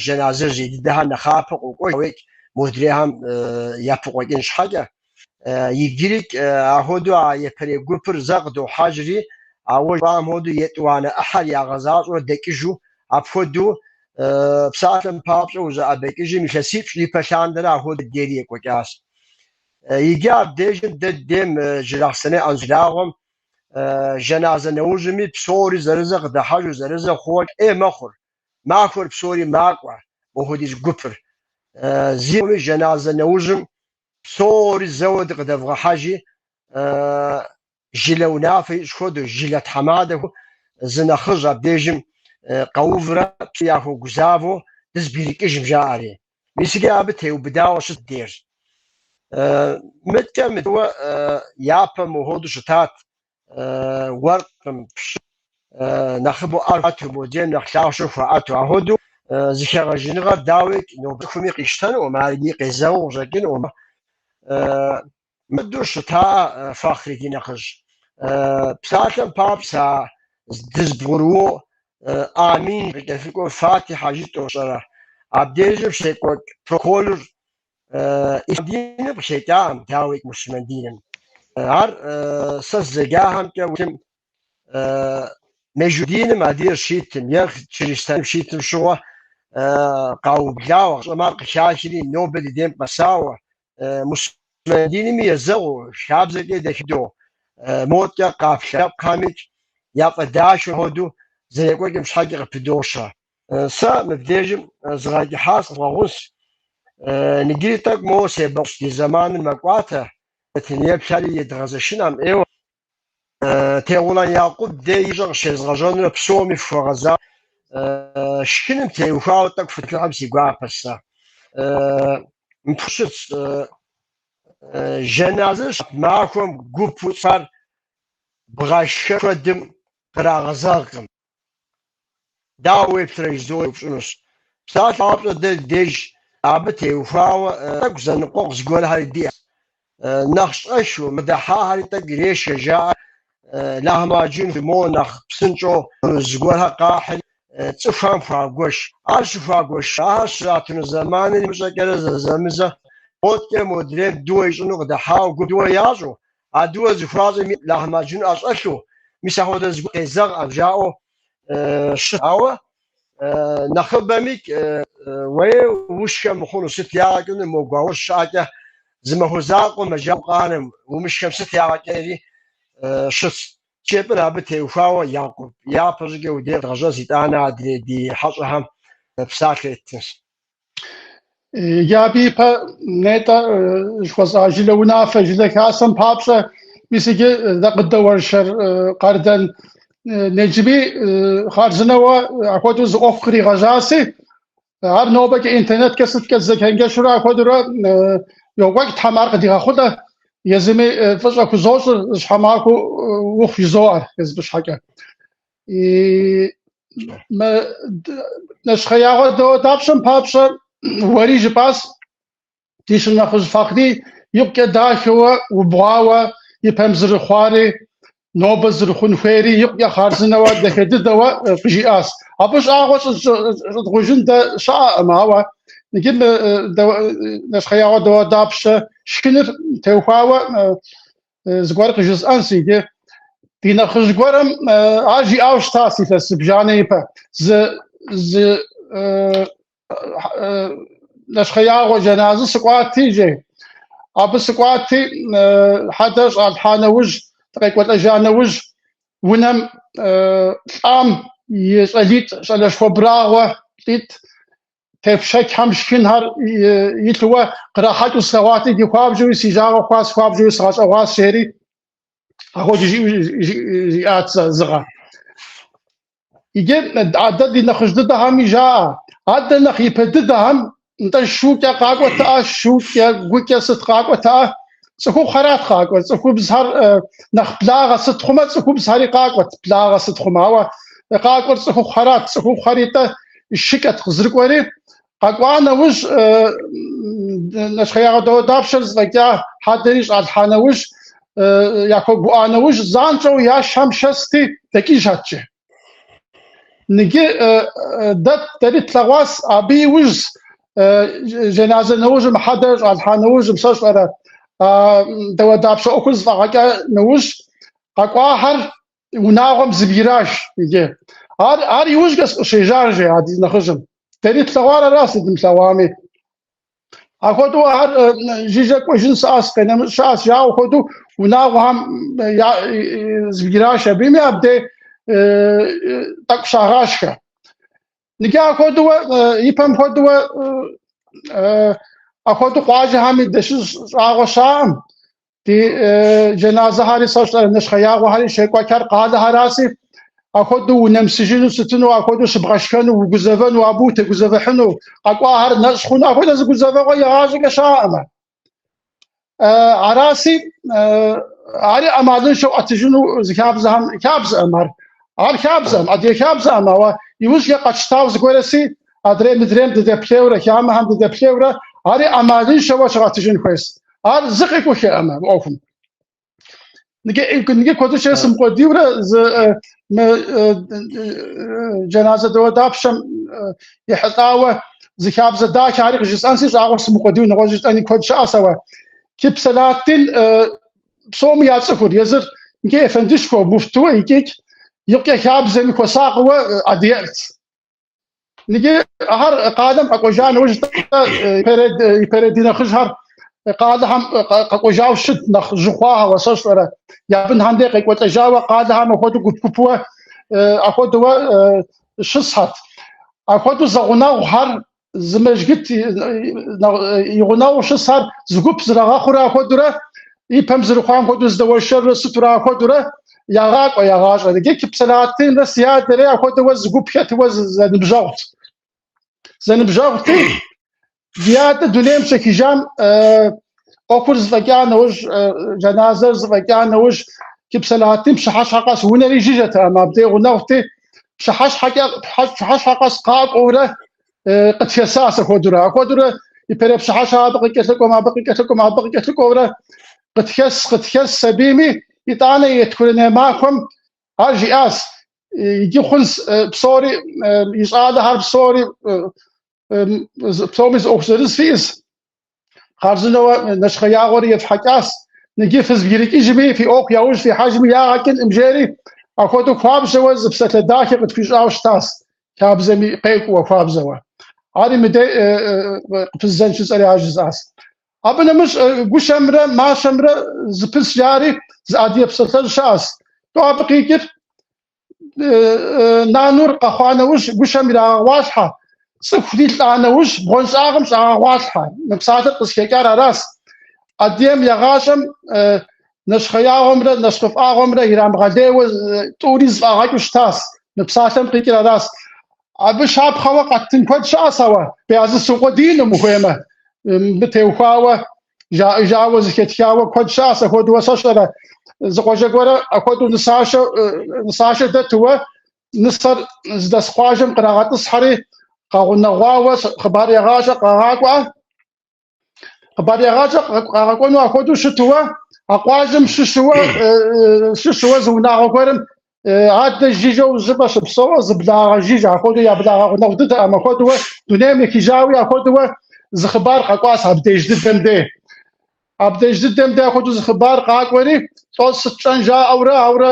жэназыр зей дыдэхэр нэхъапэ къокӏуэж, ауейкӏ модрейхэм япыкъуэкӏын щхьэкӏэ. Иджырикӏ ахуэдэу а япэрей гупыр зэ къыдохьэжри, ауэ жыпӏам хуэдэу етӏуанэ ӏыхьэр ягъэзащӏэурэ дэкӏыжу, апхуэдэу псалъэм папщӏэ узэӏэбэкӏыжым илъэсипщӏ ипэ лъандэрэ ахуэдэу дейри екӏуэкӏащ. Иджы абдежым дэ дейм Джылахъстэней Анзорей жылагъуэм Жэназэ нэужьми псори зэрызэ къыдыхьэжу, зэрызэ хъууэ ӏей мэхъур. Махуэр псори макӏуэ, мохуэдиз гупыр. Зиуми жэназэ нэужьым псори зэуэ дыкъыдэвгъэхьэжи, жылэ унафэ ищӏ хуэдэу, жылэ тхьэмадэху зы нэхъыжь абдежым къэуврэ псори яхуэгузавэу дызбгырыкӏыжым жаӏэри. Мис иджы абы теубыдауэ щыт дейр. Мыткӏэ мыдуэ япэм мохуэдэу щытат уэркъым, пщы. нэхъыбэу ӏэр хуаӏэту, модрейм нэхъ лъахъшэу хуаӏэту. Апхуэдэу зыхэгъэжыныгъэр дауикӏ нобэ цӏыхуми къищтэнукъым, ар икӏи къезэгъыу къыщӏэкӏынукъым. Мыдэу щыта Фахъри ди нэхъыжь. Псалъэм папщӏэ, дызбгъурыуэу Амин къыкӏэлъыкӏуэу Фатихьэ жытӏэу пщӏэрэ. Абдежым щекӏуэкӏ протоколыр ислъам диным къыхэкӏакъым, дауикӏ муслъымэн диным. Ар сэ сызэджахэмкӏэ уеблэм мажусий диным адрейр щитым е чыристаным щитым щыгъуэ къаублауэ, щӏэм ар къыхахри нобэ ди дейм къэсауэ, муслъымэн динми езэгъыу, хабзэкӏэ дахэу, модкӏэ къаплъэ лъэпкъхэмикӏ яфӏэдахэ хуэдэу зэрекӏуэкӏым щхьэкӏэ къыпыдощэ. Сэ мыбдежым згъэкӏыхьащ, къысхуэвгъэгъунщ. Иджыри тӏэкӏу моуэ себэкъущ, ди зэманыр мэкӏуатэ, нэтын еплъхэри едгъэзэшынӏэм ӏейуэ. Тегъулан Якъуб дей ищӏэ къыщезгъэжьэнурэ псоми фхуэгъэза шхыным теухуауэ тӏэкӏу фытхыхьэм си гуапэщ сэ. Мыпхуэдэу щытщ, жэназы щат махуэм гупу цӏыхухэр бгъэшхэн куэдым кърагъэзэгъкъым. Дауэ уеплърэ жызоӏэри сеупщӏынущ. Псалъэм папщӏэ дэ ди деж абы теухуауэ тӏэкӏу зэныкъуэкъу зыгуэрхэри диӏэщ. Нэхъ щӏэхыу къыдыхьахэри тӏэкӏу ирешхэ жаӏэ, лахмаджун моуэ нэхъ псынщӏэу зыгуэрхэр къахьри цӏыхухэм хуагуэш. Ар щыхуагуэш, ахэр щратыну зэманыр имыщӏэкӏэрэ зэзэмызэ модкӏэ модрейм дыуэ ищӏыну къыдыхьауэ гуп дыуэ ящӏу, а дыуэ зыхуащӏым лахмаджун ӏэщӏэлъу, мис апхуэдэ зыгуэр къезэгъкъым жаӏэу щыт. Ауэ нэхъыбэмикӏ уей умышхэ мыхъуну, сыт ягъэ кӏыну мо гуауэщ щыӏэкӏэ зы махуэ закъуэ мэжалӏэу къанэм, умышхэм сыт ягъэ кӏынури щытщ. Жепӏэн абы теухуауэ Якъуб, япэ щӏыкӏэ уи деж къедгъэжьэнщ, итӏанэ адрей ди хьэщӏэхэм псалъэ еттынщ. Иджы абы ипэ нетӏэ жыхуэсӏа жылэ унафэ, жылэ хасэм папщӏэ, мис иджы дэ къыддэуэршэр Къардэн Неджми хъарзынэуэ апхуэдэу зы ӏуэху къригъэжьаси, ар нобэкӏэ интернеткӏэ сыткӏэ зэчэнджэщурэ апхуэдэурэ йокӏуэкӏ, Тхьэм ар къыдигъэхъулӏэ, езыми фӏыщӏэ хузощӏыр, щхьэмахуэу ухъу жызоӏэр езым щхьэкӏэ. Мы нэщхъеягъуэ дауэдапщэм папщӏэ уэри жыпӏащ, ди шынэхъыжь Фахъри икъукӏэ дахэуэ убгъуауэ и пэм зэрыхъуари, нобэ зэрыхъун хуейри икъукӏэ хъарзынэуэ дахэ дыдэуэ къыжиӏащ. Абы щӏагъуэ щӏыдгъужын дэ щыӏэкъым, ауэ иджы мы нэщхъеягъуэ дауэдапщэ шхыныр теухуауэ зыгуэр къыжысӏэнщ иджы. Ди нэхъыжь гуэрым ар жиӏауэ щытащ илъэс зыбжанэ ипэ. Зы зы нэщхъеягъуэ жэназы сыкӏуати, жей. Абы сыкӏуати, хьэдэр щӏалъхьа нэужь, дыкъекӏуэлӏэжа нэужь, унэм лӏам и щӏалитӏ, щӏалэшхуэ брагъуэ лӏитӏ тепщэчхэм шхынхэр илъыуэ кърахьэкӏыу слъэгъуати, иджы хуабжьуи си жагъуэ хъуащ, хуабжьуи сгъэщӏэгъуащ, жери апхуэдэу жиӏат зыгъэ. Иджы адэ ди нэхъыжь дыдэхэми жаӏэ, адэ нэхъ ипэ дыдэхэм нтӏэ шукӏэ къакӏуэтэӏэ, шукӏэ, гукӏэ сыт къакӏуэтэӏэ, цӏыхухъухэрат къакӏуэр, цӏыхубзхэр нэхъ благъэ сыт хъумэ, цӏыхубзхэри къакӏуэт, благъэ сыт хъумэ, ауэ къакӏуэр цӏыхухъухэрат, цӏыхухъухэри-тӏэ шыкӏэт къызэрыкӏуэри, къэкӏуа нэужь нэщхъеягъуэ дауэдапщэр зэфӏэкӏа хьэдэри щӏалъхьа нэужь, яхуэгуӏа нэужь, занщӏэу я шхэм шэсти дэкӏыжат жи. Ныджы дэ дэри тлъэгъуащ абы иужь жэназы нэужьым, хьэдэр щӏалъхьа нэужьым, сэ сщӏэрэ, дауэдапщэ ӏуэхур зэфӏагъэкӏа нэужь, къэкӏуахэр унагъуэм зыбгыраш иджы. Ар, ар иужькӏэ къыщежьар жи а ди нэхъыжьым. Дэри тлъэгъуар аращ дымылъэгъуами. Апхуэдэу ар жыжьэ кӏуэжын щыӏэщ, къинэмыщӏ щыӏэщ, жаӏэу хуэдэу унагъуэхэм зыбгыраш абыми абдей тӏэкӏу щагъашхэ. Ныджы апхуэдэу ипэм хуэдэу апхуэдэу къуажэхэми дыщыщ щӏагъуэ щыӏэкъым. Ди жэназыхэри сэ сщӏэрэ нэщхъеягъуэхэри щекӏуэкӏхэр къалэхэращи, апхуэдэу унэмысыжыну сытыну, апхуэдэу щыбгъэшхэну, угузэвэну, абы утегузэвыхьыну, къэкӏуахэр нэщӏ хъуну, апхуэдэ зы гузэвэгъуэ игъащӏэкӏэ щыӏэкъым. Араси, ари ӏэмалыншэу ӏэтыжыну зы хабзэхэм хабзэкъым ар. Ар хабзэкъым, адыгэ хабзэкъым, ауэ иужькӏэ къэтщтауэ зыгуэрэси, адрей мыдрейм дыдэплъейурэ, хамэхэм дыдэплъейурэ, ари ӏэмалыншэуэ щыгъэтыжын хуейщ. Ар зы къекӏуххэкъым мы ӏуэхум. Ныджы куэдыщэ сымыкъуэдийурэ зы мы джэназэ дауэдапщэм ехьэлӏауэ зы хабзэ дахэ ари къыжысӏэнси, щӏагъуэ сымыкъуэдийуэ нэгъуэщӏ жысӏэни куэд щыӏэщ, ауэ Кип Сэлахьэддин псоми яцӏыхур, езыр икӏи ефэндышхуэ, муфтыуэ икӏи икъукӏэ хабзэми хуэсакъыуэ адыгэлӏт. Ныджы ахэр къалэм къэкӏуэжа нэужь ипэрей ди нэхъыжьхэр къалэхэм къэкӏуэжауэ щыт нэхъ жьы хъуахьэуэ сэ сщӏэрэ я бынхэм дей къекӏуэлӏэжауэ къалэхэм апхуэдэу гуп-гупуэ апхуэдэуэ щысхьэт. Апхуэдэу зэгъунэгъухэр зы мэжгыт и гъунэгъуу щысхэр зы гуп зэрагъэхъурэ апхуэдэурэ и пэм зэрыхъуам хуэдэу здэуэршэррэ сытурэ апхуэдэурэ ягъакӏуэ я гъащӏэр. Иджы Кип Сэлахьэддинрэ си адэрэ апхуэдэуэ зы гуп хэтыуэ зэныбжьэгъут. Зэныбжьэгъути, ди адэ дунейм щехыжам ӏуэхур зэфӏэкӏа нэужь, жэназэр зэфӏэкӏа нэужь, Кип Сэлахьэддин пщыхьэщхьэ къэс унэри жыжьэтэкъым, абдей гъунэгъути, пщыхьэщхьэкӏэ пщыхьэщхьэ къэс къакӏуэурэ къытхэсащ апхуэдэурэ. Апхуэдэурэ ипэрей пщыхьэщхьэ абы къыкӏэлъыкӏуэм, абы къыкӏэлъыкӏуэм, абы къыкӏэлъыкӏуэурэ къытхэс, къытхэс абими, итӏанэ етхуэнэ махуэм ар жиӏащ, иджы хъунс псори, и щӏалэхэр псори, псоми зы ӏуэху зырыз фиӏэс. Хъарзынэуэ нэщхъеягъуэри ефхьэкӏащ. Ныджы фызбгырыкӏыжми, фи ӏуэху яужь фихьэжми ягъэ кӏынкъым, жери, апхуэдэу хуабжьэуэ зы псалъэ дахэ къытхуищӏауэ щытащ, хабзэми къекӏууэ хуабжьэуэ. Ари мыдей къыпыздзэн жысӏэри ар жысӏащ. Абы нэмыщӏ гущэмрэ мащэмрэ зыпыс жари зы адыгэ псалъэжь щыӏэщ. Тӏо абы къикӏыр Нанур къэхъуа нэужь гущэм ирагъэгъуалъхьэ, цӏыхури лӏа нэужь бгъуэнщӏагъым щӏагъэгъуалъхьэ. Мы псалъэр къызыхэкӏар аращ. Адыгэм я гъащӏэм нэщхъеягъуэмрэ нэщхъыфӏагъуэмрэ ирамыгъэлейуэ тӏури зэфӏагъэкӏыу щытащ. Мы псалъэм къикӏыр аращ. Абы щапхъэуэ къэттын куэд щыӏэщ, ауэ Беязыт сукъуэдиину ухуеймэ, мыбы теухуауэ жаӏэжауэ зэхэтхауэ куэд щыӏэщ апхуэдэуэ сэ сщӏэрэ. Зы къуажэ гуэрэ апхуэдэу нысашэ нысашэ дэтуэ нысэр зыдэс къуажэм кърагъэтӏысхьэри къагъунэгъуауэ хъыбар егъащӏэ къагъакӏуэ. Хъыбар егъащӏэ къагъэкӏуэну апхуэдэу щытуэ а къуажэм щыщуэ щыщуэ зы унагъуэ гуэрым Адэ жыжьэу щӏыпӏэ щыпсэуэ зы благъэ жыжьэ, апхуэдэу я благъэ гъунэгъу дыдэкъым, апхуэдэуэ дунейм ехыжауи апхуэдэуэ зы хъыбар къэкӏуащ абдеж дыдэм дей. Абдеж дыдэм дей апхуэдэу зы хъыбар къакӏуэри, лӏо сыт тщӏэн жаӏэурэ, аурэ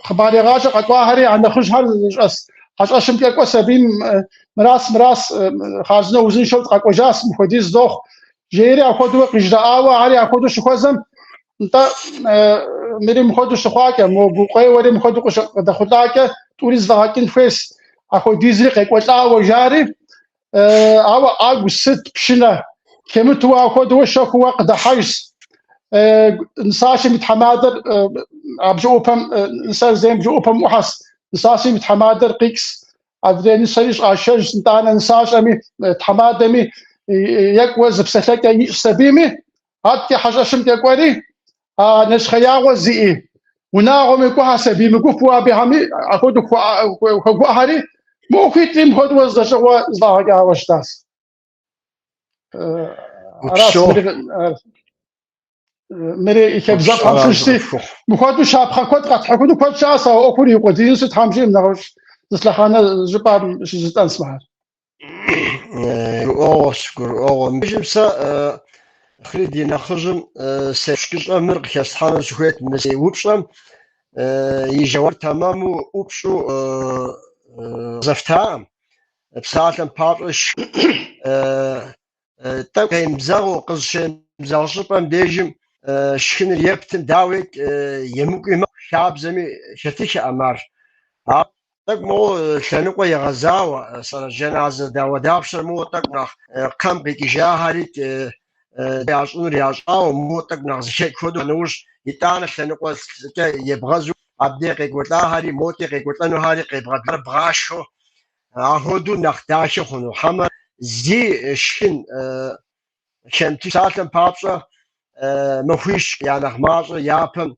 хъыбар егъащӏэ къэкӏуахэри а нэхъыжьхэр зыщӏэс хьэщӏэщымкӏэ кӏуэс абим мырас, мырас, хъарзынэу узыншэу дыкъэкӏуэжащ, мыпхуэдиз дохъу, жери апхуэдэуэ къыжраӏауэ, ари апхуэдэу щыхуэзэм, Нтӏэ, мыри мыхуэдэу щыхъуакӏэ, мо гукъеуэри мыхуэдэу къыдэхъулӏакӏэ, тӏури зэфӏэгъэкӏын хуейщ, апхуэдизри къекӏуэлӏауэ жари, ауэ ӏэгу сыт пшынэ хэмытуэ апхуэдэуэ щэхууэ къыдыхьэжщ. Нысащэм и тхьэмадэр а бжэӏупэм, нысэр зейм бжэӏупэм ӏухьэщ, нысащэм и тхьэмадэр къикӏщ, Адрей нысэри щӏашэжщ, нтӏанэ нысащӏэми, тхьэмадэми екӏуэ зы псэлъэкӏэ ищӏщ абими, адэкӏэ хьэщӏэщымкӏэ кӏуэри, а нэщхъеягъуэ зиӏи, унагъуэми кӏуэхьэс абими гупу абыхэми апхуэдэу хуэгуӏэхэри, мы ӏуэхуитӏри мыпхуэдэуэ зэщӏыгъуэ зэфӏагъэкӏауэ щытащ. Аращ мыри и хабзэфӏхэм щыщти, мыхуэдэу щапхъэ куэд къэтхьыхуну куэд щыӏэщ, ауэ ӏуэхур иукъуэдиинщи, Тхьэм жиӏэм нэгъуэщӏ зы лъэхъэнэ щӏыпӏэм щыжытӏэнщ мыхэр. Гурыӏуэгъуэщ, гурыӏуэгъуэ. Мыбдежым сэ нэхъри ди нэхъыжьым сепщӏыкӏыщӏэ мыр къыхэслъхьэну сыхуейт мы си упщӏэм и жэуап тэмэму ӏупщӏу зэфтакъым. Псалъэм папщӏэ, тӏэкӏу къемызэгъыу, къызыщемызэгъ щӏыпӏэм дежым шхыныр ептым, дауикӏ, емыкӏуи мэхъу, хабзэми хэтыххэкъым ар. Ауэ тӏэкӏу моуэ лъэныкъуэ егъэзауэ, сэрэ жэназы дауэдапщэр моуэ тӏэкӏу нэхъ кхъэм къикӏыжахэри ящӏынур ящӏауэ, моуэ тӏэкӏу нэхъ зэхэкӏ хуэдэу нэужь, итӏанэ лъэныкъуэкӏэ ебгъэзу, абдей къекӏуэлӏахэри, модэ къекӏуэлӏэнухэри къебгъэблэгъар бгъашхэу Апхуэдэу нэхъ дахэ хъуну, хьэмэ зи шхын хэмыту псалъэм папщӏэ махуищ я нэхъ мащӏэ япэм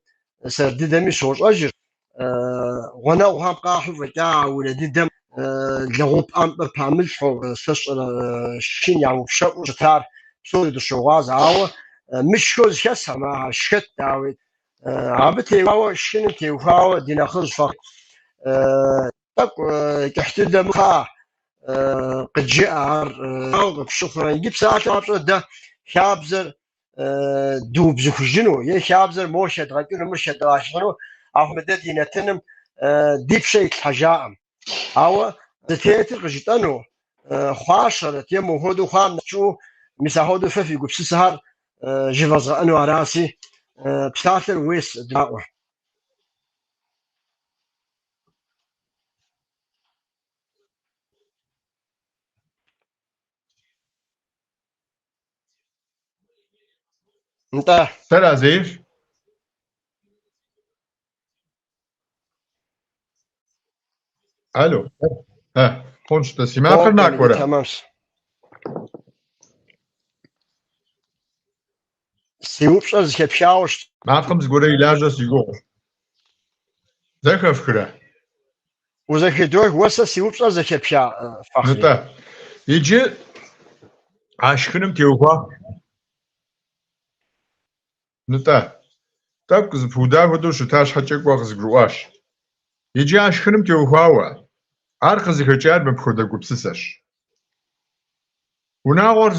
сэр дыдэми сощӏэжыр. гъунэгъухэм къахьу фӏэкӏа а унэ дыдэм лэгъуп ӏэмпӏэ памылъхьэу, сэ сщӏэрэ шхын ямыупщэфӏу щытар псори дыщогъуазэ, ауэ мышхэу зыхэсхэм ахэр шхэт, дауи. Абы теухуауэ, шхыным теухуауэ ди нэхъыжь Фахъри тӏэкӏу кӏыхь дыдэ мыхъа къыджыӏэ ар дауэ къыпщыхъурэ. Иджы псалъэм папщӏэ дэ хабзэр дыубзыхужыну е хабзэр мор хэдгъэкӏыну, мыр хэдгъэлъхьэну, ахъумэ дэ ди нэтыным ди пщэ итлъхьэжаӏым. Ауэ зытетыр къыжытӏэну хъуащэрэт е мохуэдэу хъуам нэхъ мис ахуэдэу фэ фи гупсысэхэр жывэзгъэӏэну араси, псалъэр ууейс дыдаӏуэ. Нтӏэ. Сэра зейр? Алло. Э, хъунщ, дэ си макъыр Къокӏуэ, иджы накӏуэрэ? тэмэмщ. Си упщӏэр зэхэпхауэ щыт. Макъым зыгуэрэ и лажьэ си гугъэщ. Зэхэфхрэ? Узэхыдох, уэ сэ си упщӏэр зэхэпха, Фахъри? Нтӏэ. Иджы а шхыным теухуа. Нтӏэ. Тӏэкӏу зыпыуда хуэдэу щыта щхьэкӏэ кӏуэ къызгурыӏуащ. Иджы а шхыным теухуауэ, ар къызыхэкӏар мыпхуэдэ гупсысэщ. Унагъуэр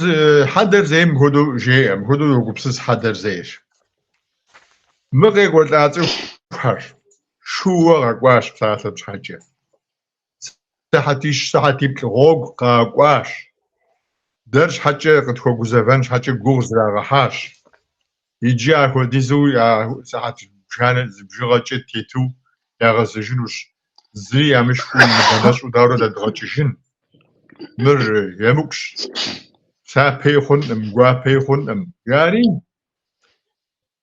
хьэдэр зейм мыпхуэдэу жеӏэ, мыпхуэдэу йогупсыс хьэдэр зейр. Мы къекӏуэлӏа цӏыхухэр шууэ къэкӏуащ псалъэм щхьэкӏэ. Сыхьэтищ, сыхьэтиплӏ гъуэгу къакӏуащ. Дэр щхьэкӏэ къытхуэгузэвэн щхьэкӏэ гугъу зрагъэхьащ. Иджы ахуэдизу я сыхьэт зыбжанэ зыбжыгъэкӏэ тету ягъэзэжынущ. Зыри ямышхыу ныбэнэщӏу дауэрэ дэдгъэкӏыжын? Мыр емыкӏущ, псапэи хъункъым, гуапэи хъункъым, жари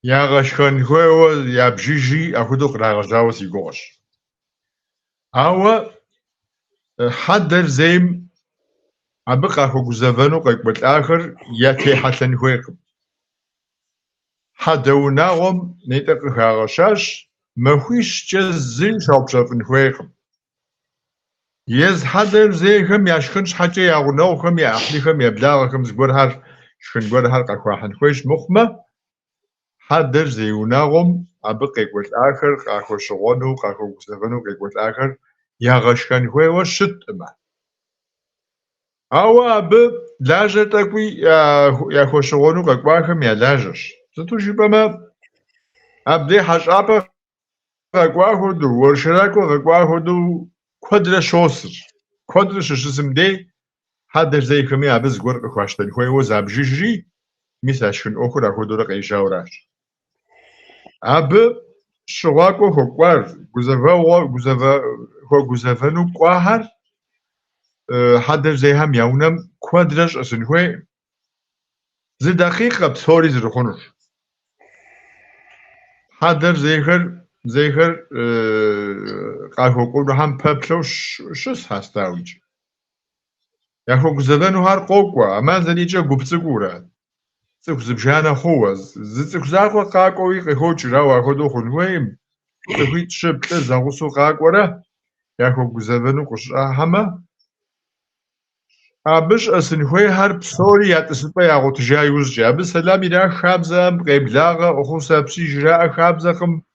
ягъэшхэн хуейуэ ябжыжри апхуэдэу кърагъэжьауэ си гугъэщ. Ауэ хьэдэр зейм абы къахуэгузэвэну къекӏуэлӏахэр ятехьэлъэн хуейкъым. Хьэдэ унагъуэм нетӏэ къыхагъэщащ, махуищкӏэ зыри щаупщэфӏын хуейкъым. Езы хьэдэр зейхэм яшхын щхьэкӏэ я гъунэгъухэм, я ӏыхьлыхэм, я благъэхэм зыгуэрхэр, шхын гуэрхэр къахуахьын хуейщ мыхъумэ, хьэдэр зей унагъуэм абы къекӏуэлӏахэр къахуэщыгъуэну, къахуэгузэвэну къекӏуэлӏахэр ягъэшхэн хуейуэ щыткъымэ. Ауэ абы лажьэр тӏэкӏуи яхуэщыгъуэну къэкӏуахэм я лажьэщ. Сыту жыпӏэмэ, абдей хьэщӏапӏэ къэкӏуа хуэдэу, уэршэракӏуэ къэкӏуа хуэдэу куэдрэ щосыр. Куэдрэ щыщысым дей хьэдэр зейхэми абы зыгуэр къыхуащтэн хуейуэ забжыжри, мис а шхын ӏуэхур апхуэдэурэ къежьауэращ. Абы щыгъуакӏуэ хуэкӏуар, гузэвэгъуэ, гузэвэ, хуэгузэвэну кӏуахэр хьэдэр зейхэм я унэм куэдрэ щӏэсын хуейкъым. Зы дакъикъэ псори зэрыхъунур. Хьэдэр зейхэр зейхэр къахуэкӏуэнухэм пэплъэу щысхьэс, дауикӏ. Яхуэгузэвэнухэр къокӏуэ, ӏэмал зэриӏэкӏэ гуп цӏыкӏуурэ, цӏыху зыбжанэ хъууэ. Зы цӏыху закъуэ къакӏуэуи къыхокӏыр, ауэ апхуэдэу хъун хуейкъым. Цӏыхуитӏ, щы, плӏы зэгъусэу къакӏуэрэ яхуэгузэвэну къыщӏыхьэмэ, абы щӏэсын хуейхэр псори я тӏысыпӏэ ягъуэтыжа иужькӏэ. Абы сэлам ирах хабзэкъым, къеблагъэ, фӏэхъус апщий жраӏэ хабзэкъым,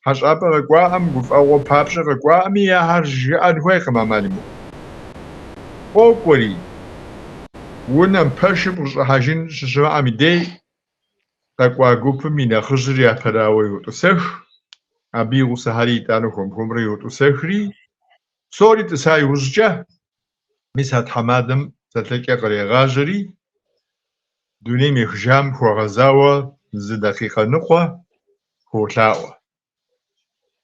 хьэщӏапӏэ къэкӏуаӏым, гуфӏэгъуэ папщӏэ къэкӏуаӏыми, ахэр жыӏэн хуейкъым ӏэмал имыӏэу. Къокӏуэри, унэм пэшым къыщӏыхьэжын щыщымыӏэм и дей, къэкӏуа гупым и нэхъыжьыр япэрауэ йотӏысэх, абы и гъусэхэри итӏанэ хуэм-хуэмурэ йотӏысэхри, псори тӏыса иужькӏэ, мис а тхьэмадэм псэлъэкӏэ кърегъажьэри, дунейм ехыжам хуэгъэзауэ зы дакъикъэ ныкъуэ хуолъаӏуэ.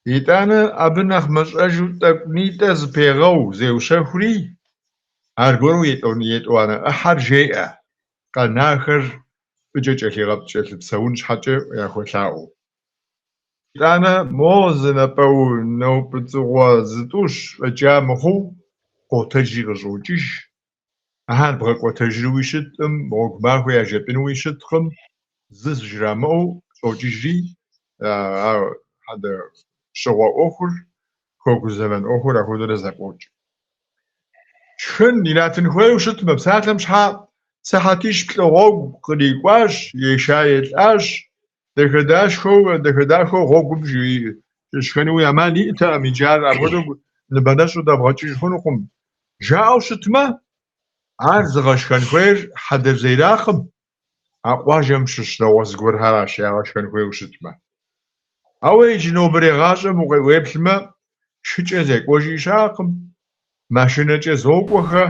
Итӏанэ абы нэхъ мащӏэжу тӏэкӏунитӏэ зыпегъэу зеущэхури, аргуэру етӏуанэ ӏыхьэр жеӏэ, къэнахэр фӏыкӏэ кӏэлъыпсэун щхьэкӏэ яхуэлъаӏуэу. Итӏанэ мо зы напӏэу нэупӏыцӏыгъуэ зытӏущ фӏэкӏа мыхъуу къотэджри къыщӏокӏыж. Ахэр бгъэкӏуэтэжынуи щыткъым, гъуэгу махуэ яжепӏэнуи щыткъым, зы зыжрамыӏэу щӏокӏыжри, а хьэдэ щыгъуэ ӏуэхур Хуэгузэвэн ӏуэхур апхуэдэурэ зэфӏокӏ. Шхын иратын хуейуэ щытмэ, псалъэм щхьа, сыхьэтищ-плӏы гъуэгу кърикӏуащ, еша-елӏащ, дахэ-дахэу гъуэгум щышхэнуи ӏэмал иӏэтэкъым, иджы ар апхуэдэу ныбэнэщӏу дэбгъэкӏыж хъунукъым. Жаӏэу щытмэ, ар зыгъэшхэн хуейр хьэдэр зейракъым, а къуажэм щыщ нэгъуэщӏ зыгуэрхэращ ягъэшхэн хуейуэ щытмэ. Ауэ иджы нобэрей гъащӏэм уеплъмэ, шыкӏэ зекӏуэжи щыӏэкъым, машинэкӏэ зокӏуэхэ,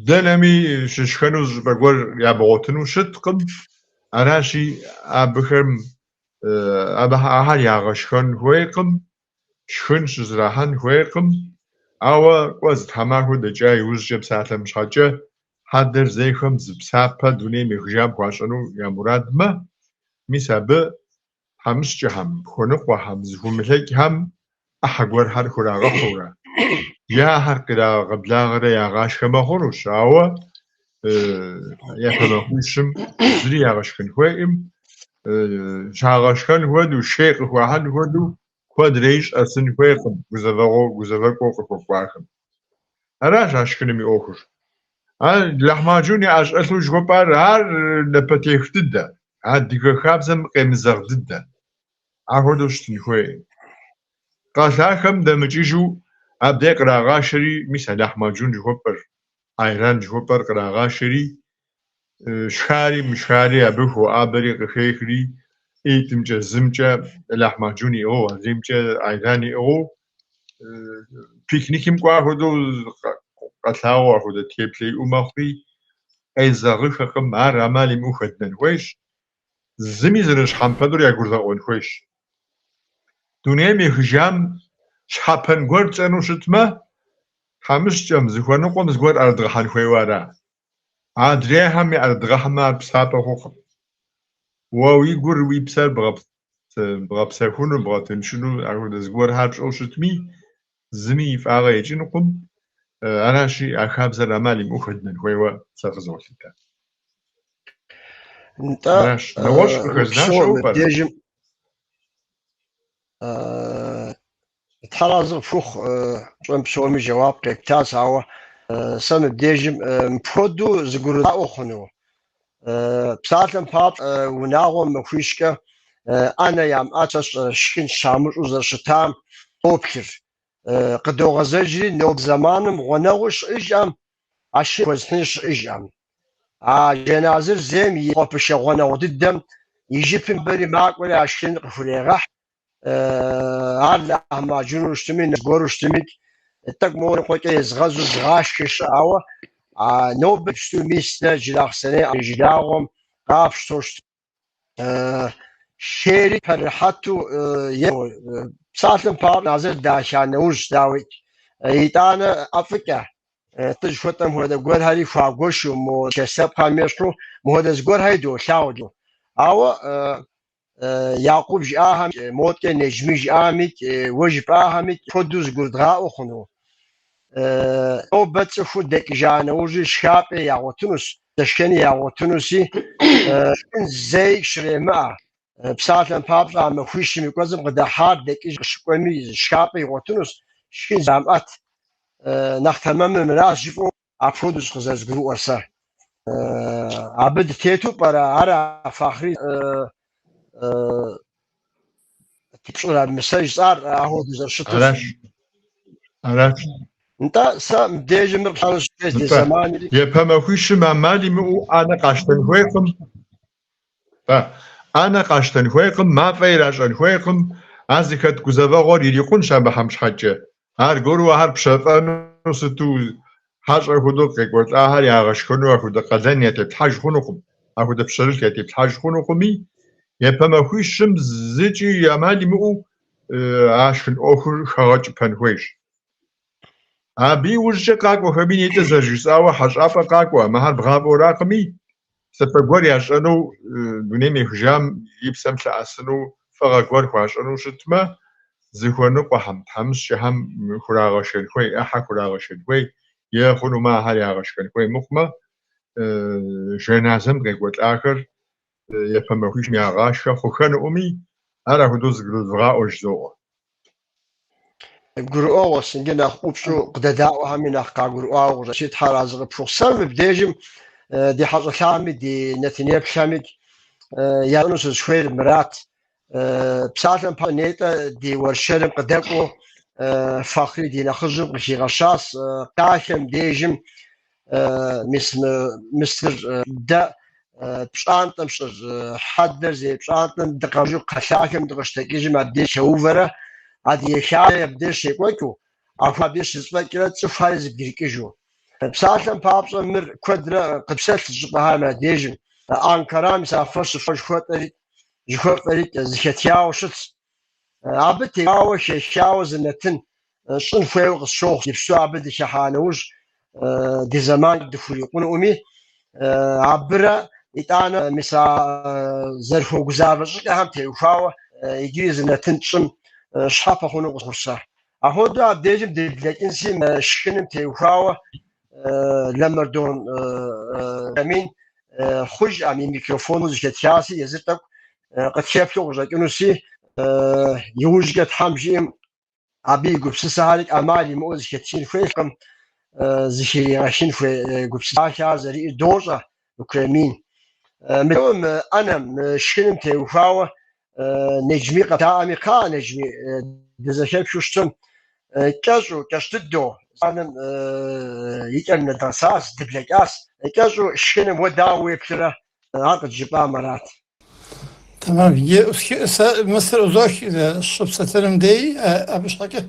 дэнэми щышхэну зы щӏыпӏэ гуэр ябгъуэтыну щыткъым. Аращи, абыхэм ахэр ягъэшхэн хуейкъым, шхын щызэрахьэн хуейкъым. Ауэ кӏуэ зы тхьэмахуэ дэкӏа иужькӏэ псалъэм щхьэкӏэ, хьэдэр зейхэм зы псапэ дунейм ехыжам хуащӏэну я мурадмэ, мис абы тхьэмыщкӏэхэм, хуэныкъуэхэм, зыхумылъэкӏхэм ӏыхьэ гуэрхэр хурагъэхьурэ, е ахэр кърагъэблагъэрэ ягъашхэмэ хъунущ, ауэ япэ махуищым зыри ягъэшхэн хуейкъым, щагъэшхэн хуэдэу, шей къыхуахьын хуэдэу куэдреи щӏэсын хуейкъым гузэвэгъуэу, гузэвэкӏуэу къыхуэкӏуахэм. Аращ а шхыным и ӏуэхур. Ар лэхьмаджун яӏэщӏэлъу жыхуэпӏар, ар напэтех дыдэ, адыгэ хабзэм къемызэгъ дыдэ. Апхуэдэу щытын хуейкъым. Кхъэлъахэм дэмыкӏыжу абдей кърагъашэри, мис а лэхьмаджун жыхуэпӏэр, айран жыхуэпӏэр кърагъашэри, шхари мышхари абы хоӏэбэри къыхехри, ӏитӏымкӏэ зымкӏэ лэхьмаджун иӏыгъыу, адреймкӏэ айран иӏыгъыу, пикникым кӏуа хуэдэу къэлъагъуэу апхуэдэ теплъэ иӏэу мэхъури, къезэгъыхэкъым, ар ӏэмал имыӏэу хэднэн хуейщ. Зыми зэрыщхьэмыпэнур ягурыдгъэӏуэн хуейщ. Дунейм ехыжам щхьэпэн гуэр тщӏэну щытмэ, тхьэмыщкӏэм, зыхуэныкъуэм зыгуэр ӏэрыдгъэхьэн хуейуэ ара? Адрейхэм яӏэрыдгъэхьэмэ, ар псапэ хъукъым. Уэ уи гур, уи псэр бгъэпсэхуну, бгъэтыншыну апхуэдэ зыгуэрхэр пщӏэу щытми, зыми и фӏагъэ екӏынукъым. Аращи, а хабзэр ӏэмал имыӏэу хэднэн хуейуэ сэ къызолъытэ. Нтӏэ, Аращ. Нэгъуэщӏ къыхэзна упсэу щыӏэу пӏэрэ? мыбдежым Тхьэр арэзы къыпхухъу, пщӏэм псоми жэуап къептащ, ауэ сэ мыбдежым мыпхуэдэу зыгурыдгъаӏуэ хъуну. Псалъэм папщӏэ, унагъуэм махуищкӏэ ӏэнэ ямыӏэт, сэ сщӏэрэ шхын щамыщӏу зэрыщытам доплъыр. Къыдогъэзэжри, нобэ зэманым гъунэгъуу щыӏэжкъым, а шхын хуэзыхьын щыӏэжкъым. А жэназыр зейм и къуэпышэ гъунэгъу дыдэм и жыпым бэри макӏуэри а шхыныр къыхурегъэхь. Ар лэхьмаджуну щытми, зыгуэру щытми, тӏэкӏу моуэ ныкъуэкӏэ езыгъэзу зыгъашхэ щыӏэ, ауэ а нобэ иджыпсту мис дэ Джылахъстэней жылагъуэм къапщтэу щыт. Шейри пэрыхьэту е псалъэм папщӏэ жэназыр даха нэужь, дауикӏ, итӏанэ ӏэфӏыкӏэ, тӏы жыхуэтӏэм хуэдэ гуэрхэри хуагуэшу, мо черкес лъэпкъхэм ещхьу, мыхуэдэ зыгуэрхэри долъагъу. Ауэ Якъуб жиӏахэм, моткӏэ Неджми жиӏами, уэ жыпӏахэми хуэдэу зыгурыдгъаӏуэ хъуну. Нобэ цӏыхур дэкӏыжа нэужьи шхапӏи ягъуэтынущ, здэшхэни ягъуэтынущи, шхын зэи щремыӏэ. Псалъэм папщӏэ, а махуищым и кӏуэцӏым къыдыхьар дэкӏыж къыщыкӏуэми шхапӏэ игъуэтынущ, шхын зэрамыӏэт. Нэхъ тэмэмыр мыращ жыфӏэу апхуэдэущ къызэрызгурыӏуэр сэ. Абы дытету пӏэрэ ара Фахъри пщӏыр мы сэ жысӏар ахуэдэу зэрыщытыр? Аращ. Аращ. Нтӏэ, сэ мыбдежым мыр къалъэнущ ди Нтӏэ, зэманри. япэ махуищым ӏэмал имыӏэу ӏэнэ къащтэн хуейкъым. Нтӏэ, ӏэнэ къащтэн хуейкъым, мафӏэ иращӏэн хуейкъым, а зыхэт гузэвэгъуэр ирикъунщ абыхэм щхьэкӏэ. Аргуэру ахэр пщэфӏэну сыту хьэщӏэ хуэдэу къекӏуэлӏахэр ягъэшхэну апхуэдэ къалэн ятеплъхьэж хъунукъым, апхуэдэ пщэрылъ ятеплъхьэж хъунукъыми, япэ махуищым зыкӏи ӏэмал имыӏэу а шхын ӏуэхур хэгъэкӏыпэн хуейщ. Абы иужькӏэ къакӏуэхэми нетӏэ зэрыжысӏауэ хьэщӏапӏэ къакӏуэ, мыхэр бгъафӏэуракъыми, псапэ гуэр ящӏэну, дунейм ехыжам и псэм лъэӏэсыну фӏыгъэ гуэр хуащӏэну щытмэ, зыхуэныкъуэхэм, тхьэмыщкӏэхэм хурагъэшэн хуей, ӏыхьэ хурагъэшэн хуей, е хъунумэ ахэр ягъэшхэн хуей мыхъумэ, жэназэм къекӏуэлӏахэр япэ махуищым ягъашхэ хъухэнукъыми, ар апхуэдэу зыгурыдвгъаӏуэ жызоӏэ. Гурыӏуэгъуэщ, иджы нэхъ ӏупщӏу къыдэдаӏуэхэми нэхъ къагурыӏуауэ къыщӏэкӏынщи, Тхьэр арэзы къыпхухъу. Сэ мыбдежым ди хьэщӏэ лъапӏэми, ди нэтынеплъхэми ящӏэну сызыхуейр мырат. Псалъэм папщӏэ, нетӏэ ди уэршэрым къыдэкӏуэу Фахъри ди нэхъыжьым къыхигъэщащ лъахэм дежым мис мы мысыр дэ пщӏантӏэм щӏыр, хьэдэр зей пщӏантӏэм дыкъэжу кхъэлъахэм дыкъыщыдэкӏыжым абдеж хэувэрэ адыгэ хабзэ абдеж щекӏуэкӏыу, ахуэ абдеж щызэфӏэкӏрэ цӏыхухэри зэбгрыкӏыжу. Псалъэм папщӏэ, мыр куэдрэ къыпсэлъ щӏыпӏэхэм я дежым, Анкара мис а фэ щыфӏэ жыхуэфӏэри зэхэтхауэ щытщ. Абы теухуауэ хэхауэ зы нэтын щӏын хуейуэ къысщохъу. Иджыпсту абы дыхыхьа нэужь ди зэман дыхурикъунуӏыми, абырэ итӏанэ мис а зэрыхуэгузавэ щӏыкӏэхэм теухуауэ иджыри зы нэтын тщӏым щхьэпэ хъуну къысщохъур сэ. Апхуэдэу абдежым дыблэкӏынси, мы шхыным теухуауэ Ламэрдон Амин хъужӏэм и микрофону зэхэтхаси, езыр тӏэкӏу къытхэплъу къыщӏэкӏынуси, иужькӏэ Тхьэм жиӏэм абы и гупсысэхэри ӏэмал имыӏэу зэхэтхын хуейкъым, зыхригъэхын хуей гупсысэхэр зэриӏэр дощӏэ Мыкурэмин. Мы ӏэнэм, мы шхыным теухуауэ Неджми къэдаӏэми, кхъа, Неджми, дызэхэпхыу щытым, кӏэщӏу, кӏэщӏ дыдэу, зэманым и кӏэм нэдгъэсащ, дыблэкӏащ. Кӏэщӏу шхыным уэ дауэ уеплърэ, ар къыджепӏам арат. Тэмэм. Иджы сэ мысыр ӏузох щыпсэлъэным дей абы щхьэкӏэ.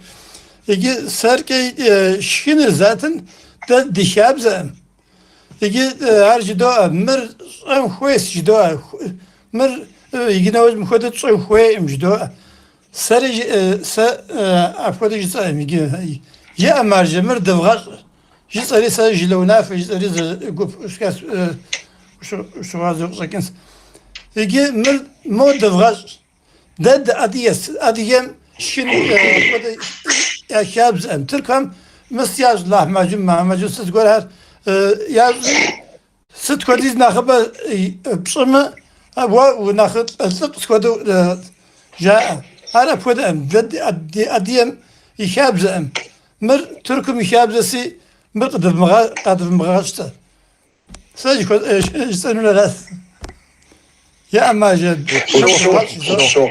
Иджы сэркӏэ шхыныр затын дэ ди хабзэкъым. Иджы ар жыдоӏэ, мыр щӏэн хуейщ жыдоӏэ, мыр иджы нэужь мыпхуэдэу тщӏэн хуейкъым жыдоӏэ. Сэри сэ апхуэдэу жысӏэкъым иджы. Иӏэ маржэ, мыр дывгъэщӏ жысӏэри сэ жылэ унафэ жысӏэри зы гуп ущыгъуазэу къыщӏэкӏынщ. Иджы мыр мо дывгъэщӏ. Дэ дыадыгэс, адыгэм шхын апхуэдэ я хабзэкъым. Тыркухэм мыс ящӏ лахмаджун, махмаджун сыт зыгуэрхэр ящӏри, сыт хуэдиз нэхъыбэ пщӏымэ, уэ унэхъ лӏыфӏ хуэдэу жаӏэ. Ар апхуэдэкъым. Дэ ди адыгэм и хабзэкъым. Мыр Тыркум и хабзэси, мыр къэдывмыгъащтэ. Сэ жысӏэнур арат. Иӏэ маржэ. Упсэу.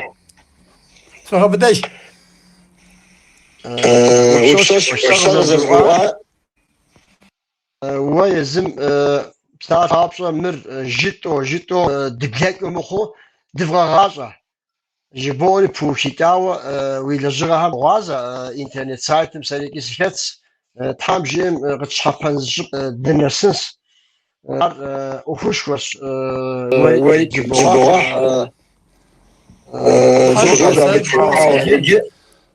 Согъэбыдэж. Упсэу, сэ къызэрызгурыӏуа. Уэ езым псалъэ папщӏэ мыр жытӏэу, жытӏэу дыблэкӏыу мыхъуу дывгъэгъащӏэ. Жыбоӏэри пыухыкӏауэ уи лэжьыгъэхэм гъуазэ интернет сайтым сэри икӏи сыхэтс. Тхьэм жиӏэм къытщхьэпэн зыщӏыпӏэ дынэсынс. Ар ӏуэхушхуэщ. Уэри жыбогъэхь.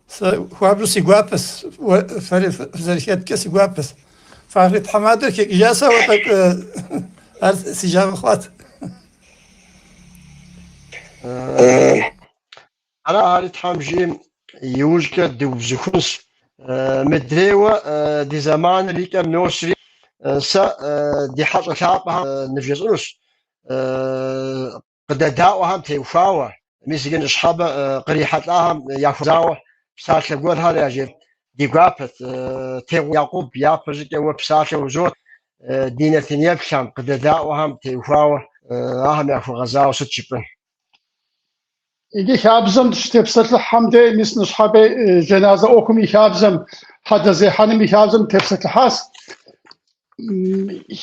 Сэ хуабжьу си гуапэс, фэри фызэрыхэткӏэ си гуапэс. Фахъри тхьэмадэр хэкӏыжа сэ ауэ тӏэкӏу ар си жагъуэ хъуат. Ара ари Тхьэм жиӏэм иужькӏэ дыубзыхунщ. Мыдрейуэ ди зэманыр и кӏэм носри, сэ ди хьэщӏэ лъапӏэхэм нывжесӏэнущ къыдэдаӏуэхэм теухуауэ, мис иджы ныщхьэбэ кърихьэлӏахэм яхуэзауэ псалъэ гуэрхэр яжефӏ. Ди гуапэт, Тегъу Якъуб япэ щӏыкӏэ уэ псалъэ узот, ди нэтынеплъхэм, къыдэдаӏуэхэм теухуауэ ахэм яхуэгъэзауэ сыт жыпӏэн? Иджы хабзэм дыщытепсэлъыхьэм дей, мис ныщхьэбэ джэназэ ӏуэхум и хабзэм, хьэдэ зехьэным и хабзэм тепсэлъыхьащ.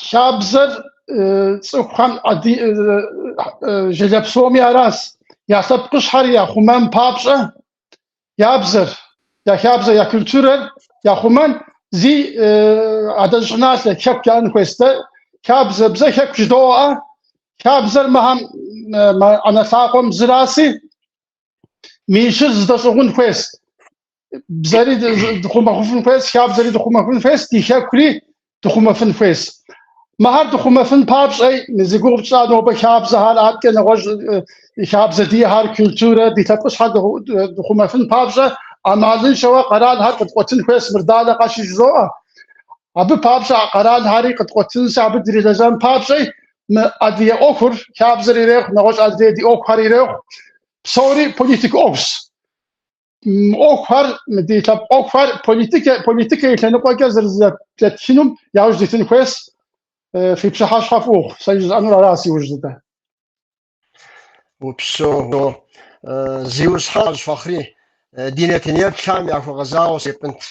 Хабзэр цӏыхухэм жылэ псоми аращ, я лъэпкъыщхьэр яхъумэн папщӏэ, я бзэр, я хабзэ, я культурэр яхъумэн зи адэжь щӏыналъэ хэку яӏэн хуейщ. Дэ хабзэ, бзэ хэку жыдоӏэ, хабзэр мыхэм ӏэнэ лъакъуэм зыраси, мы щыр зыдэщӏыгъун хуейщ. Бзэри дыхъумэфын хуейщ, хабзэри дыхъумэфын хуейщ, ди хэкури дыхъумэфын хуейщ. Мыхэр дыхъумэфын папщӏэ, зи гугъу тщӏа нобэ хабзэхэр, аткӏэ нэгъуэщӏ хабзэ диӏэхэр, культурэ, ди лъэпкъыщхьэр дыхъумэфын папщӏэ, ӏэмалыншэуэ къэралхэр къыткъуэтын хуейщ, мыр далэ къэши жызоӏэ. Абы папщӏэ а къэралхэри къыткъуэтынщи, абы дрилэжьэн папщӏэ, мы адыгэ ӏуэхур, хабзэр ирехъу, нэгъуэщӏ адрей ди ӏуэхухэр ирехъу, псори политик ӏуэхущ. Мы ӏуэхухэр, мы ди лъэпкъ ӏуэхухэр политикэ, политикэ и лъэныкъуэкӏэ зэрызэблэтхынум яужь дитын хуейщ. Фи пщыхьэщхьэ фӏы ухъу, сэ жысӏэнур аращ иужь дыдэ. Упсэу. Зиусхьэн Фахъри, ди нэтынеплъхэм яхуэгъэзауэ сепӏынт.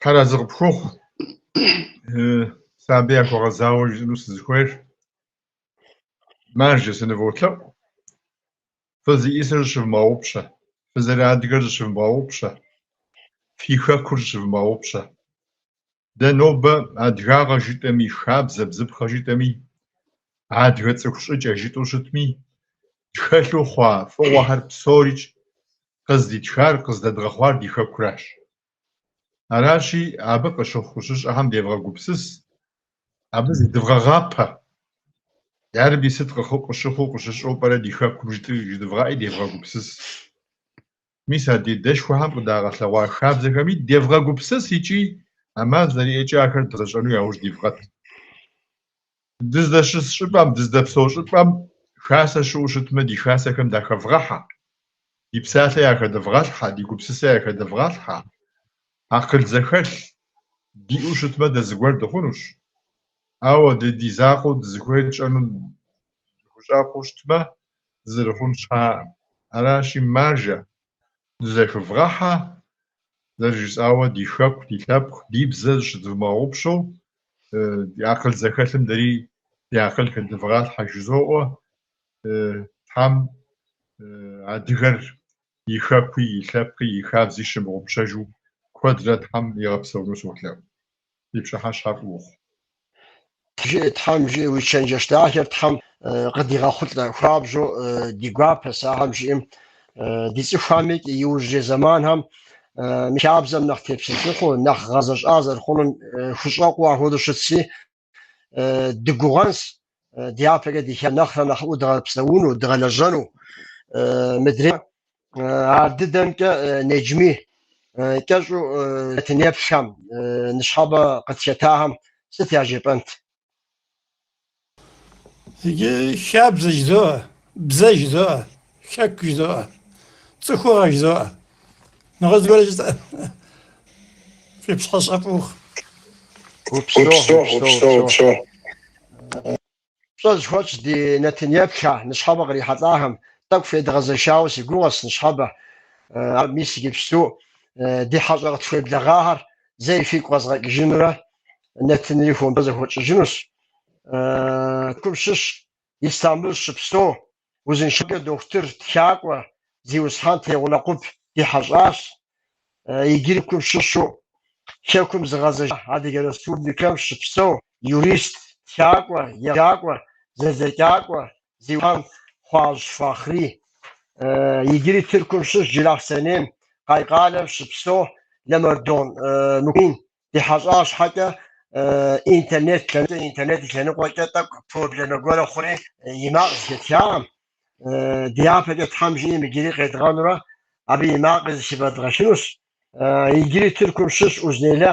Тхьэр арэзы къыпхухъу. Сэ абы яхуэгъэзауэ жысӏэну сызыхуейр. Маржэ, сыныволъэӏу. Фызиӏисыр зыщывмыгъэгъупщэ, фызэрыадыгэр зыщывмыгъэгъупщэ, фи хэкур зыщывмыгъэгъупщэ. Дэ нобэ адыгагъэ жытӏэми, хабзэ, бзыпхъэ жытӏэми, адыгэ цӏыху щӏыкӏэ жытӏэу щытми, тхэлъу хъуа фӏыгъуэхэр псорикӏ къыздитхар, къыздэдгъэхъуар ди хэкуращ. Аращи, абы къыщыхъу-къыщыщӏэхэм девгъэгупсыс, абы зыдывгъэгъапэ. Ярэби, сыт къыщыхъуу къыщыщӏэу пӏэрэ ди хэкум жытӏи жыдывгъэӏи девгъэгупсыс. Мис а ди адэшхуэхэм къыдагъэлъэгъуа хабзэхэми девгъэгупсыс икӏи ӏэмал зэриӏэкӏэ ахэр дгъэзэщӏэну яужь дивгъэт. Дыздэщыс щӏыпӏэм, дыздэпсэу щӏыпӏэм хасэ щыӏэу щытмэ, ди хасэхэм дахэвгъэхьэ, ди псалъэ яхэдывгъэлъхьэ, ди гупсысэ яхэдывгъэлъхьэ. Акъыл зэхэлъ диӏэу щытмэ, дэ зыгуэр дыхъунущ. Ауэ дэ ди закъуэу дызыхуейр тщӏэну дыхущӏэкъуу щытмэ, дызэрыхъун щыӏэкъым. Аращи, маржэ, дызэхывгъэхьэ, зэрыжысӏауэ, ди хэку, ди лъэпкъ, ди бзэ зыщыдвмыгъэгъупщэу, ди акъыл зэхэлъым дэри ди акъыл хэдывгъалъхьэ жызоӏуэ. Тхьэм адыгэр и хэкуи, и лъэпкъи, и хабзи щымыгъупщэжу куэдрэ Тхьэм игъэпсэуну солъэӏу. Фи пщыхьэщхьэ фӏы ухъу. Тхьэм жиӏэ, уи чэнджэщ дахэр Тхьэм къыдигъэхъулӏэ, хуабжьу ди гуапэщ ахэм жиӏэм. Ди цӏыхухэми иужьрей зэманхэм мы хабзэм нэхъ тепсэлъыхьу, нэхъ гъэзэщӏа зэрыхъунум хущӏэкъуу апхуэдэу щытси, дыгугъэнщ дяпэкӏэ ди хабзэр нэхърэ нэхъыфӏу дгъэпсэуну, дгъэлэжьэну. Мыдрей ар дыдэмкӏэ Неджми кӏэщӏу нэтынеплъхэм, ныщхьэбэ къытхэтахэм сыт яжепӏэнт? Иджы хабзэ жызоӏэ, бзэ жызоӏэ, хэку жызоӏэ, цӏыхугъэ жызоӏэ. Нэгъуэщӏ зыгуэрэ жысӏэ. Фи пщыхьэщхьэ фӏы ухъу. Упсэу, Упсэу, упсэу, упсэу, упсэу. упсэу. Пщӏэ зыхуэтщӏ ди нэтынеплъхэ, ныщхьэбэ кърихьэлӏахэм, тӏэкӏу федгъэзэшауэ си гугъэщ ныщхьэбэ. Ар мис иджыпсту ди хьэщӏэ къытхуеблэгъахэр зэи фигу къэзгъэкӏыжынурэ нэтынри хуэмурэ зэхуэтщӏыжынущ. Тыркум щыщ, Истамбыл щыпсэу, узыншагъэмкӏэ дохутыр, тхакӏуэ, зиусхьэн Тегъу Нэкъуб ди хьэщӏащ. Иджыри Тыркум щыщу Хэкум зыгъэзэжа Адыгэ Республикэм щыпсэу юрист, тхакӏуэ, егъэджакӏуэ, зэдзэкӏакӏуэ, зиусхьэн Хъуажь Фахъри. Иджыри Тыркум щыщ Джылахъстэнейм Къайсэр къалэм щыпсэу Лэмэрдон Мукмин ди хьэщӏа щхьэкӏэ интернет интернет и лъэныкъуэкӏэ тӏэкӏу проблемэ гуэрэ хъури и макъ зэхэтхакъым. Дяпэкӏэ Тхьэм жиӏэм иджыри къедгъэнурэ абы и макъи зыхывэдгъэхынущ. Иджыри Тыркум щыщ Узунейлэ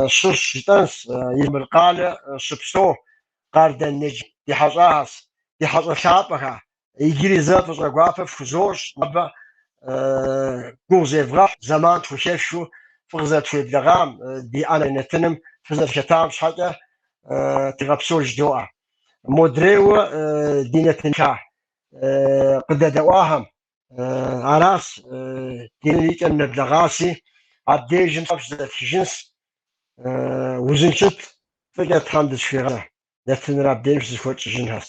щыщ жытӏэнщ, Измир къалэ щыпсэу Къардэн Неджми ди хьэщӏахэщ, ди хьэщӏэ лъапӏэхэ. Иджыри зэ фӏыщӏэ гуапэ фхузощӏ, абы гугъу зевгъэхь, зэман тхухэфхыу фыкъызэрытхуеблэгъам, ди ӏэнэ нэтыным фызэрыхэтам щхьэкӏэ тхьэгъэпсэу жыдоӏэ. Модрейуэ ди нэтынха къыдэдэӏуахэм аращ ди и кӏэм нэблэгъащи, абдежым щызэтхыжынщ. Узыншэт, фӏыкӏэ Тхьэм дыщыхуигъэзэ, нэтыныр абдежым щызэхуэтщӏыжынхэщ.